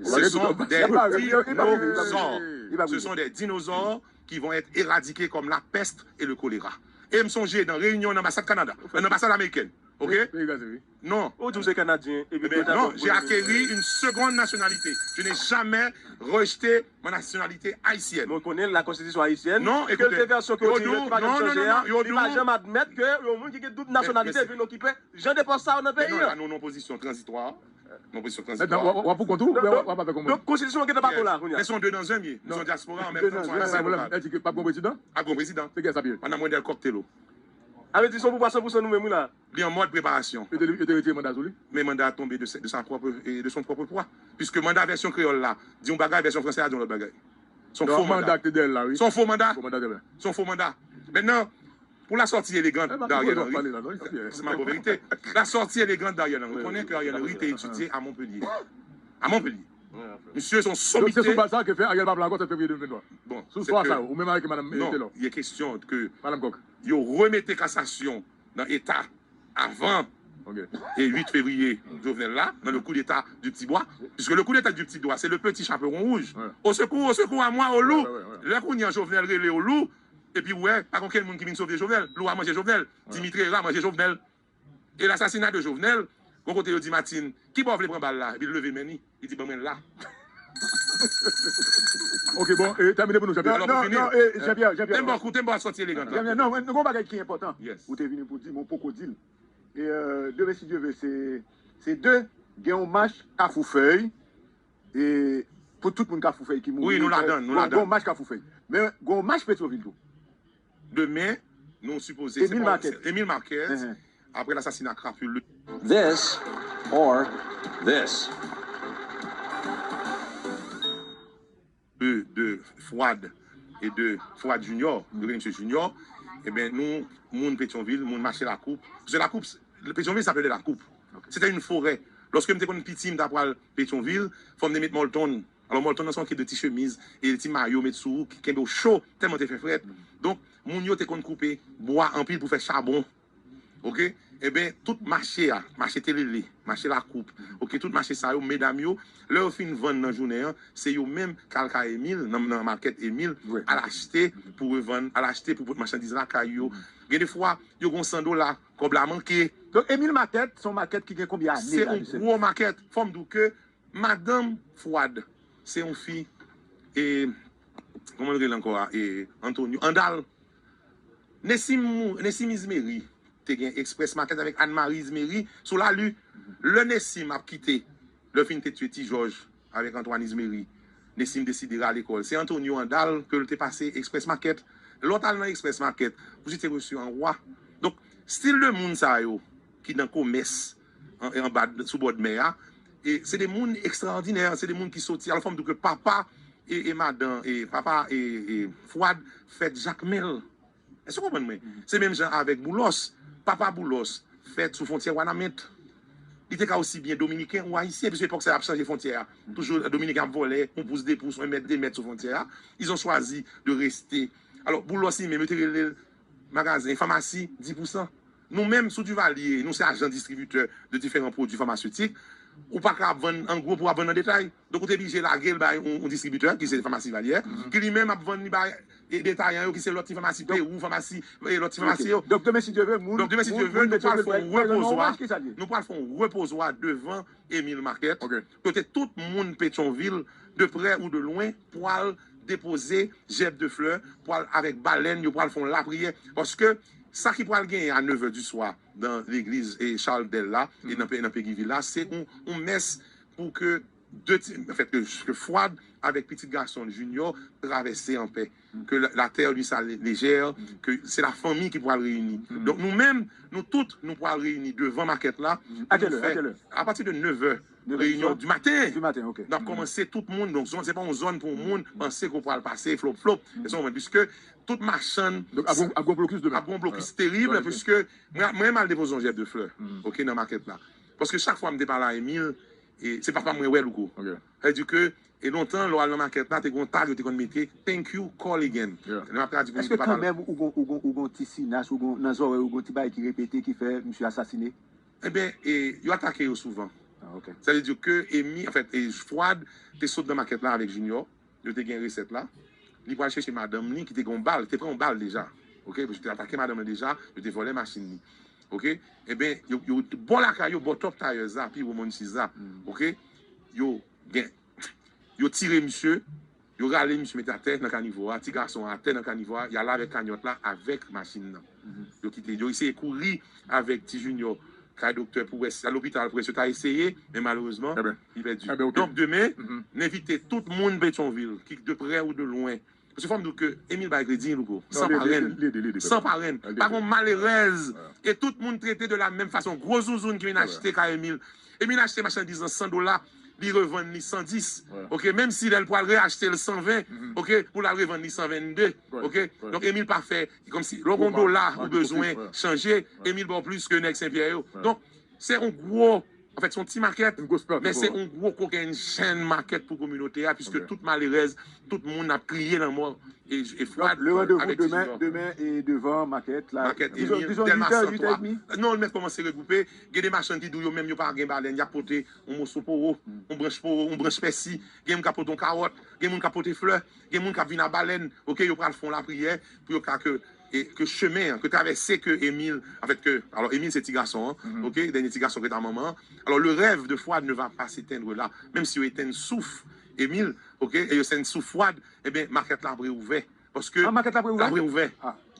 Ce sont des dinosaures. Ce sont des dinosaures qui vont être éradiqués comme la peste et le choléra. E m sonje nan reyinyon nan anbasad Kanada, nan anbasad amerikèn. Ok? Non. Ou di w se Kanadyen. Epi non, j'ai acquéri une seconde nationalité. Je n'ai jamais rejeté ma nationalité haïtienne. Mwen konnen la konstitisyon ayisyèn. Non, ekoute. Ke l te vèsyon ke w di yo pa janm chanje a, li pa janm admèt ke yon moun ki gen doub nasyonalite vin okipe jan de pòs sa yo nan peyi an. Mwen nan pozisyon tranzitwa. Nan pozisyon tranzitwa. W ap pou kont ou oubyen w ap avèk yon moun? Donk konstitisyon an gentan pa bon la kounye a. Men se yon de nan zan m ye. M se yon dyaspora an menm tan. L ap gen prezidan? Ap gen prezidan. Se kiyès ap ye? Madan Mwendèl Kòk Telo. A vle di se yon pouvwa san pou san nou menm wi la. Li an mòd preparasyon. Yo te, yo te retire manda sou li? Men manda a tonbe de, de sa pwòp, e de son pwòp pwa. Piske manda vèsyon kreyòl la di yon bagay, vèsyon franse a di yon lòt bagay. Se yon fo manda. Manda ki te dèyè l la, wi. Se yon fo manda. Fo manda, trè byen. Se yon fo manda. Mentnan, pour la sortie élégante d'Ariel Henry, c'est ma verite. La sortie élégante d'Ariel Henry. Ou konnen ke Ariel Henry te etidye a Montpellier. A Montpellier. Misye se yon somite. Donk se sou baz sa ke fè Ariel pa pran ankò sèt fevriye de mil venntwa. Bon, sou swa sa yo, ou menm avèk madanm Telor. Non, il est question que yo remete kasasyon nan eta avan e uit fevriye Jovenel la, nan le coup d'État du Petit Bois, puisque le coup d'État du Petit Bois, c'est le petit chaperon rouge. Au secours, au secours, à moi, au loup. Lè kounye a Jovenel rele au loup, epi ou wè, pa gen okenn moun ki vin sove Jovenel. Lou a manje Jovenel. Dimitri Hérard manje Jovenel. E lasasina de Jovenel, gon kote yo di Martine, ki bò w vle pran bal la? Epi l leve men li, li di ban mwen l la. Ok, bon, e, tèmine pou nou, Jean Pierre. Non, non, e, Jean Pierre, Jean Pierre. Tèm bò, koute m bò sòti elegant la. Jean Pierre, non, non, gon bagay ki enpòtan. Yes. Ou te vini pou di, men w poko di l. E, e, demen, si Dye vle, se, se de, gen yon mach Kafou Fèy, e, pou tout moun Kafou Fèy ki mouri. Wi, nou ladan, nou ladan. Gon mach Kafou Fèy. Men, gon mach Petyonvil tou. Demen, nou sipoze. Emile Marquette. Emile Marquette, apre lasasina Crapuleux. This or this. De, de Fouad e de Fouad Junior, nou rele misye Junior, ebyen, nou, moun Petyonvil, moun mache Lakoup. Paske Lakoup, Petyonvil, sa ple de Lakoup. Se te yon forè. Lòske m te konn piti, m ta pral Petyonvil, fò m te met Molton. Alò, Molton nan se yon kit de ti chemiz e ti mayo met sou ou ki kenbe w cho, tèlman te fè frèt. Donk, moun yo te konn koupe bwa anpil pou fè chabon. Ok? Ebyen, tout mache a, mache Telele, mache Lakoup, ok, tout mache sa yo, medam yo, lè yo fin vann nan jounen an, se yo menm k al kay Emil, nan, nan makèt Emil, al achte pou revann, al achte pou pot machandiz lakay yo. Gen de fwa, yo gen san dola, kòb la manke. Donk, Emil Makèt, se yon makèt ki gen konbyen ane la, Lucien? Se yon gwo makèt. Fò m di w ke Madanm Fouad, se yon fi, e, kòman l rele ankò a, e, Antonio, Andal. Nessim mou-, Nessim Izmeri te gen Express Market avèk Anne Marie Izmeri sou Lali. Lè Nessim ap kite, lè fin te tiye Ti Jòj avèk Antoine Izmeri, Nessim deside rale kò l. Se Antonio Andal ke l te pase Express Market. Lè w t al nan Express Market, ou se te resevwa. Donk, stil de moun sa yo ki nan komès, an, anba, sou bòdmè a. E se de moun ekstraòdinè, se de moun ki soti. Alò, fò m di w ke papa e, e madan, e papa e, e Fouad fèt Jakmèl. Èske w konprann mwen? Se menm jan avèk Boulos. Papa Boulos fèt sou fwontyè Wanament. Li te ka osi byen dominiken ou ayisyen, piske epòk sa y ap chanje fwontyè a. Toujou dominiken ap vòlè, yon pous, de pous, yon mèt, de mèt sou fwontyè a. Ils ont choisi de rester. Alò, Boulos li menm, yo te rele l magazen, famasi, dis pour cent. Nou menm, sou Duvalier, nou se ajan distribitè de diferan pwodui famasitik. Ou pa ka ap vann an gwo pou w ap vann an detay. Donk, ou te blije lage l bay yon, yon distribitè, ki se Famasi Duvalier, ki li menm ap vann li bay e detayan yo, ki se lòt ti famasi Perou, famasi, e lòt ti famasi yo. Donk, demen, si Dye vle, moun, donk, demen, si Dye vle, nou pral fè yon repozwa, nou pral fè yon repozwa devan Emil Market, kote tout moun Petyonvil, de prè ou de lwen, pral depoze jèb de flè, pral avèk balèn, yo pral fè yon lapriyè. Paske sa ki pral genyen a nèv è di swa nan legliz e Charles Bell la, e nan, nan Péguy Ville la, se yon, yon mès pou ke de ti, anfèt, ke, ke Fouad avèk pitit gason l Junior travèse anpè. Ke la, la terre lui soit légère, ke se la fanmi ki pral reyini. Donk, nou menm, nou tout, nou pral reyini devan makèt la. A kèlè? A pati de nèv è. Reyinyon di maten. Di maten, ok. N ap kòmanse tout moun, donk zòn, se pa yon zòn pou yon moun panse ke w pral pase flop flop. E se yon moun, piske tout machann ap gen yon blokis demen. Ap gen yon blokis terib, piske mwen, mwen m al depoze yon jèb de flè, ok, nan makèt la. Paske chak fwa m te pale a Emil, e se papa mwen wè Louko. Sa vle di ke, e lontan, lè w al nan makèt la, te gen yon tag yo te konn mete, "Thank you, call again." Lè m ap tradui pou moun ki pa pale. Èske kanmenm ou gon, ou gon, ou gon ti sinas, ou gon, nan zòrèy ou gon ti bagay ki repete, ki fè misye asasine? Ebyen, e, yo atake yo souvan. Sa vle di ke Emi, anfèt, e, Fwad te sot nan makèt la avèk Junior. Yo te gen resèt la. Li pral chèche madanm li ki te gen yon bal, te pran yon bal deja. Ok, paske yo te atake madanm li deja, yo te vòlè machin li. Ok, ebyen, yo, yo bò lakay yo, bò Top Tires la, pi wo Monsis la. Ok, yo gen, yo tire misye, yo rale misye mete atè nan kanivo a, ti gason an atè nan kanivo a, y ale avèk kanyòt la, avèk machin nan. Yo kite, yo eseye kouri avèk Ti Junior kay doktè pou wè si, lopital pou wè si yo ta eseye, men malerezman, li pèdi. Donk, demen, n envite tout moun Petyonvil, ki de prè ou de lwen. Paske fò m di w ke Emil bay kredi, Louko. San parenn. San parenn. Pa gen yon malerèz. E tout moun trete de la menm fason. Gwo zouzoun ki vin achte kay Emil. Emil achte machandiz lan san dola, li revann li san dis. Ok, menm si lè l pral reachte l san ven, ok, pou l al revann li san vennde. Ok, donk Emil pa fè, kòmsi, lè w gen yon dola ou bezwen chanje, Emil ba w plis ke nèg Senpyè yo. Donk, se yon gwo, anfèt, se yon ti makèt, men se yon gwo kokenn jèn makèt pou kominote a, piske tout malerèz, tout moun ap kriye lanmò e, e Fwad avèk Ti Junior. Donk, le randevou demen, demen e devan makèt la. Makèt Emil, Dèlma san twa. Non, l mèt kòmanse regwoupe. Gen de machann ki di w yo menm yo pa gen balèn, y ap pote yon moso powo, yon branch powo, yon branch pèsi, gen moun k ap pote yon kawòt, gen moun k ap pote flè, gen moun k ap vin a balèn, ok, yo pral fè yon lapriyè pou yo ka ke, e, ke chemen an, ke travèse ke Emil, anfèt ke, alò Emil se ti gason an, ok, dènye ti gason ke ta manman an. Alors le rêve de Fouad ne va pas s'éteindre là, menm si yo etenn souf Emil, ok, e yo etenn souf Fouad, ebyen makèt la ap reouvè. Paske makèt la ap reouvè? Ap reouvè.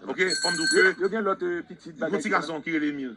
Ok, fò m di w ke yo gen lòt pitit bagay. Yon ti gason ki rele Emil.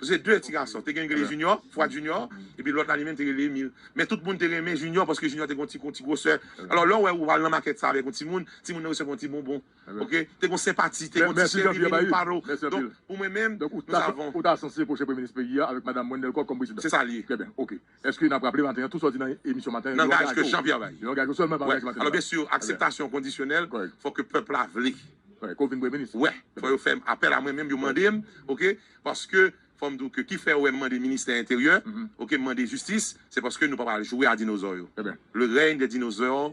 Se de ti gason. Te gen yon ki rele Junior, Fouad Junior, epi lòt la li menm te rele Emil. Men tout moun te renmen Junior paske Junior te gen yon ti, yon ti gwosè. Alò, lè w wè ou al nan makèt sa avèk yon timoun, timoun nan resevwa yon ti bonbon. Ok? Te gen yon senpati, te gen yon ti cheri vini pale w. Donk, pou mwen menm, nou savon. Ou ta sanse pwochen premye minis peyi a avèk madanm Wendell Coq kòm prezidan. Se sa l ye. Trè byen, ok. Èske n ap raple maten an, tou sa w di nan emisyon maten an, nan gaj ke Jean Pierre bay. Yo angaje w sèlman pa angajman. Alò, byen si, akseptasyon kondisyonèl, fòk ke pèp la vle. Wè, ke w vin premye minis. Wè, fò yo fè apèl a mwen menm, yo mande m, ok? Paske, fò m di w ke ki fè w wè m mande ministè enteryè, ok, m mande jistis, se paske nou pa pral jwe a dinozò yo. Le règne des dinosaures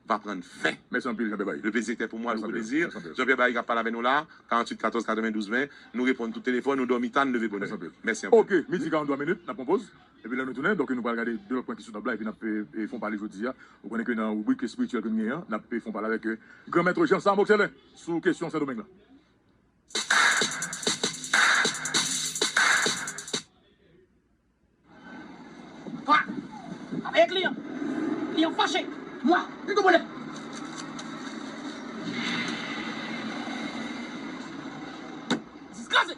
va prendre fin. Mèsi anpil, Jean Pierre Bailly. Le plaisir était pour moi, le gros plaisir. Jean Pierre Bailly k ap pale avè nou la, karanntuit katòz katrevendouz ven. Nou reponn tout telefòn, nou dòmi ta, nou leve bonè. Mèsi anpil. Ok, midi karanntrwa minit, n ap pran poz. Epi lè nou tounen, donk, nou pral gade de lòt pwen ki sou tab la, epi n ap, e, e, fè yon pale jodi a. Ou konnen ke nan ribrik espirityèl ke nou genyen an, n ap, e, fè yon pale avèk, e, Granmèt Jean Sam Oxelin sou kesyon Sendomeng lan. Pwa! Ap eye kliyan! Kliyan fache! Mwa! Li gon pwoblèm! Disgrace!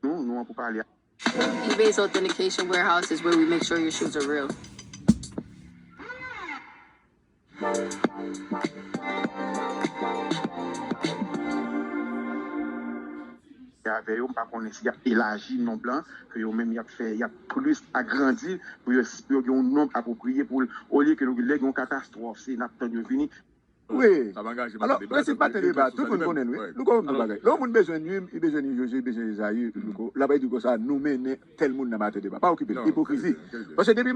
Nou, nou an pou pale a. eBay's Authentication Warehouse is where we make sure your shoes are real. Avè yo, m pa konnen si y ap elaji nonb lan, ke yo menm y ap fè, y ap plis agrandi pou yo, pou yo gen yon nonb apwopriye pou l, olye ke lè gen yon katastwòf, se n ap tann yo vini. Wi. Alò, prensip maten deba, tout moun konnen l, wi. Louko, yon bagay. Lè yon moun bezwen nwi m, li bezwen nwi Joje, li bezwen nwi Ezayi, Louko, l ap di konsa, nou mennen tèl moun nan maten deba. Pa okipe l. Ipokrizi. Paske depi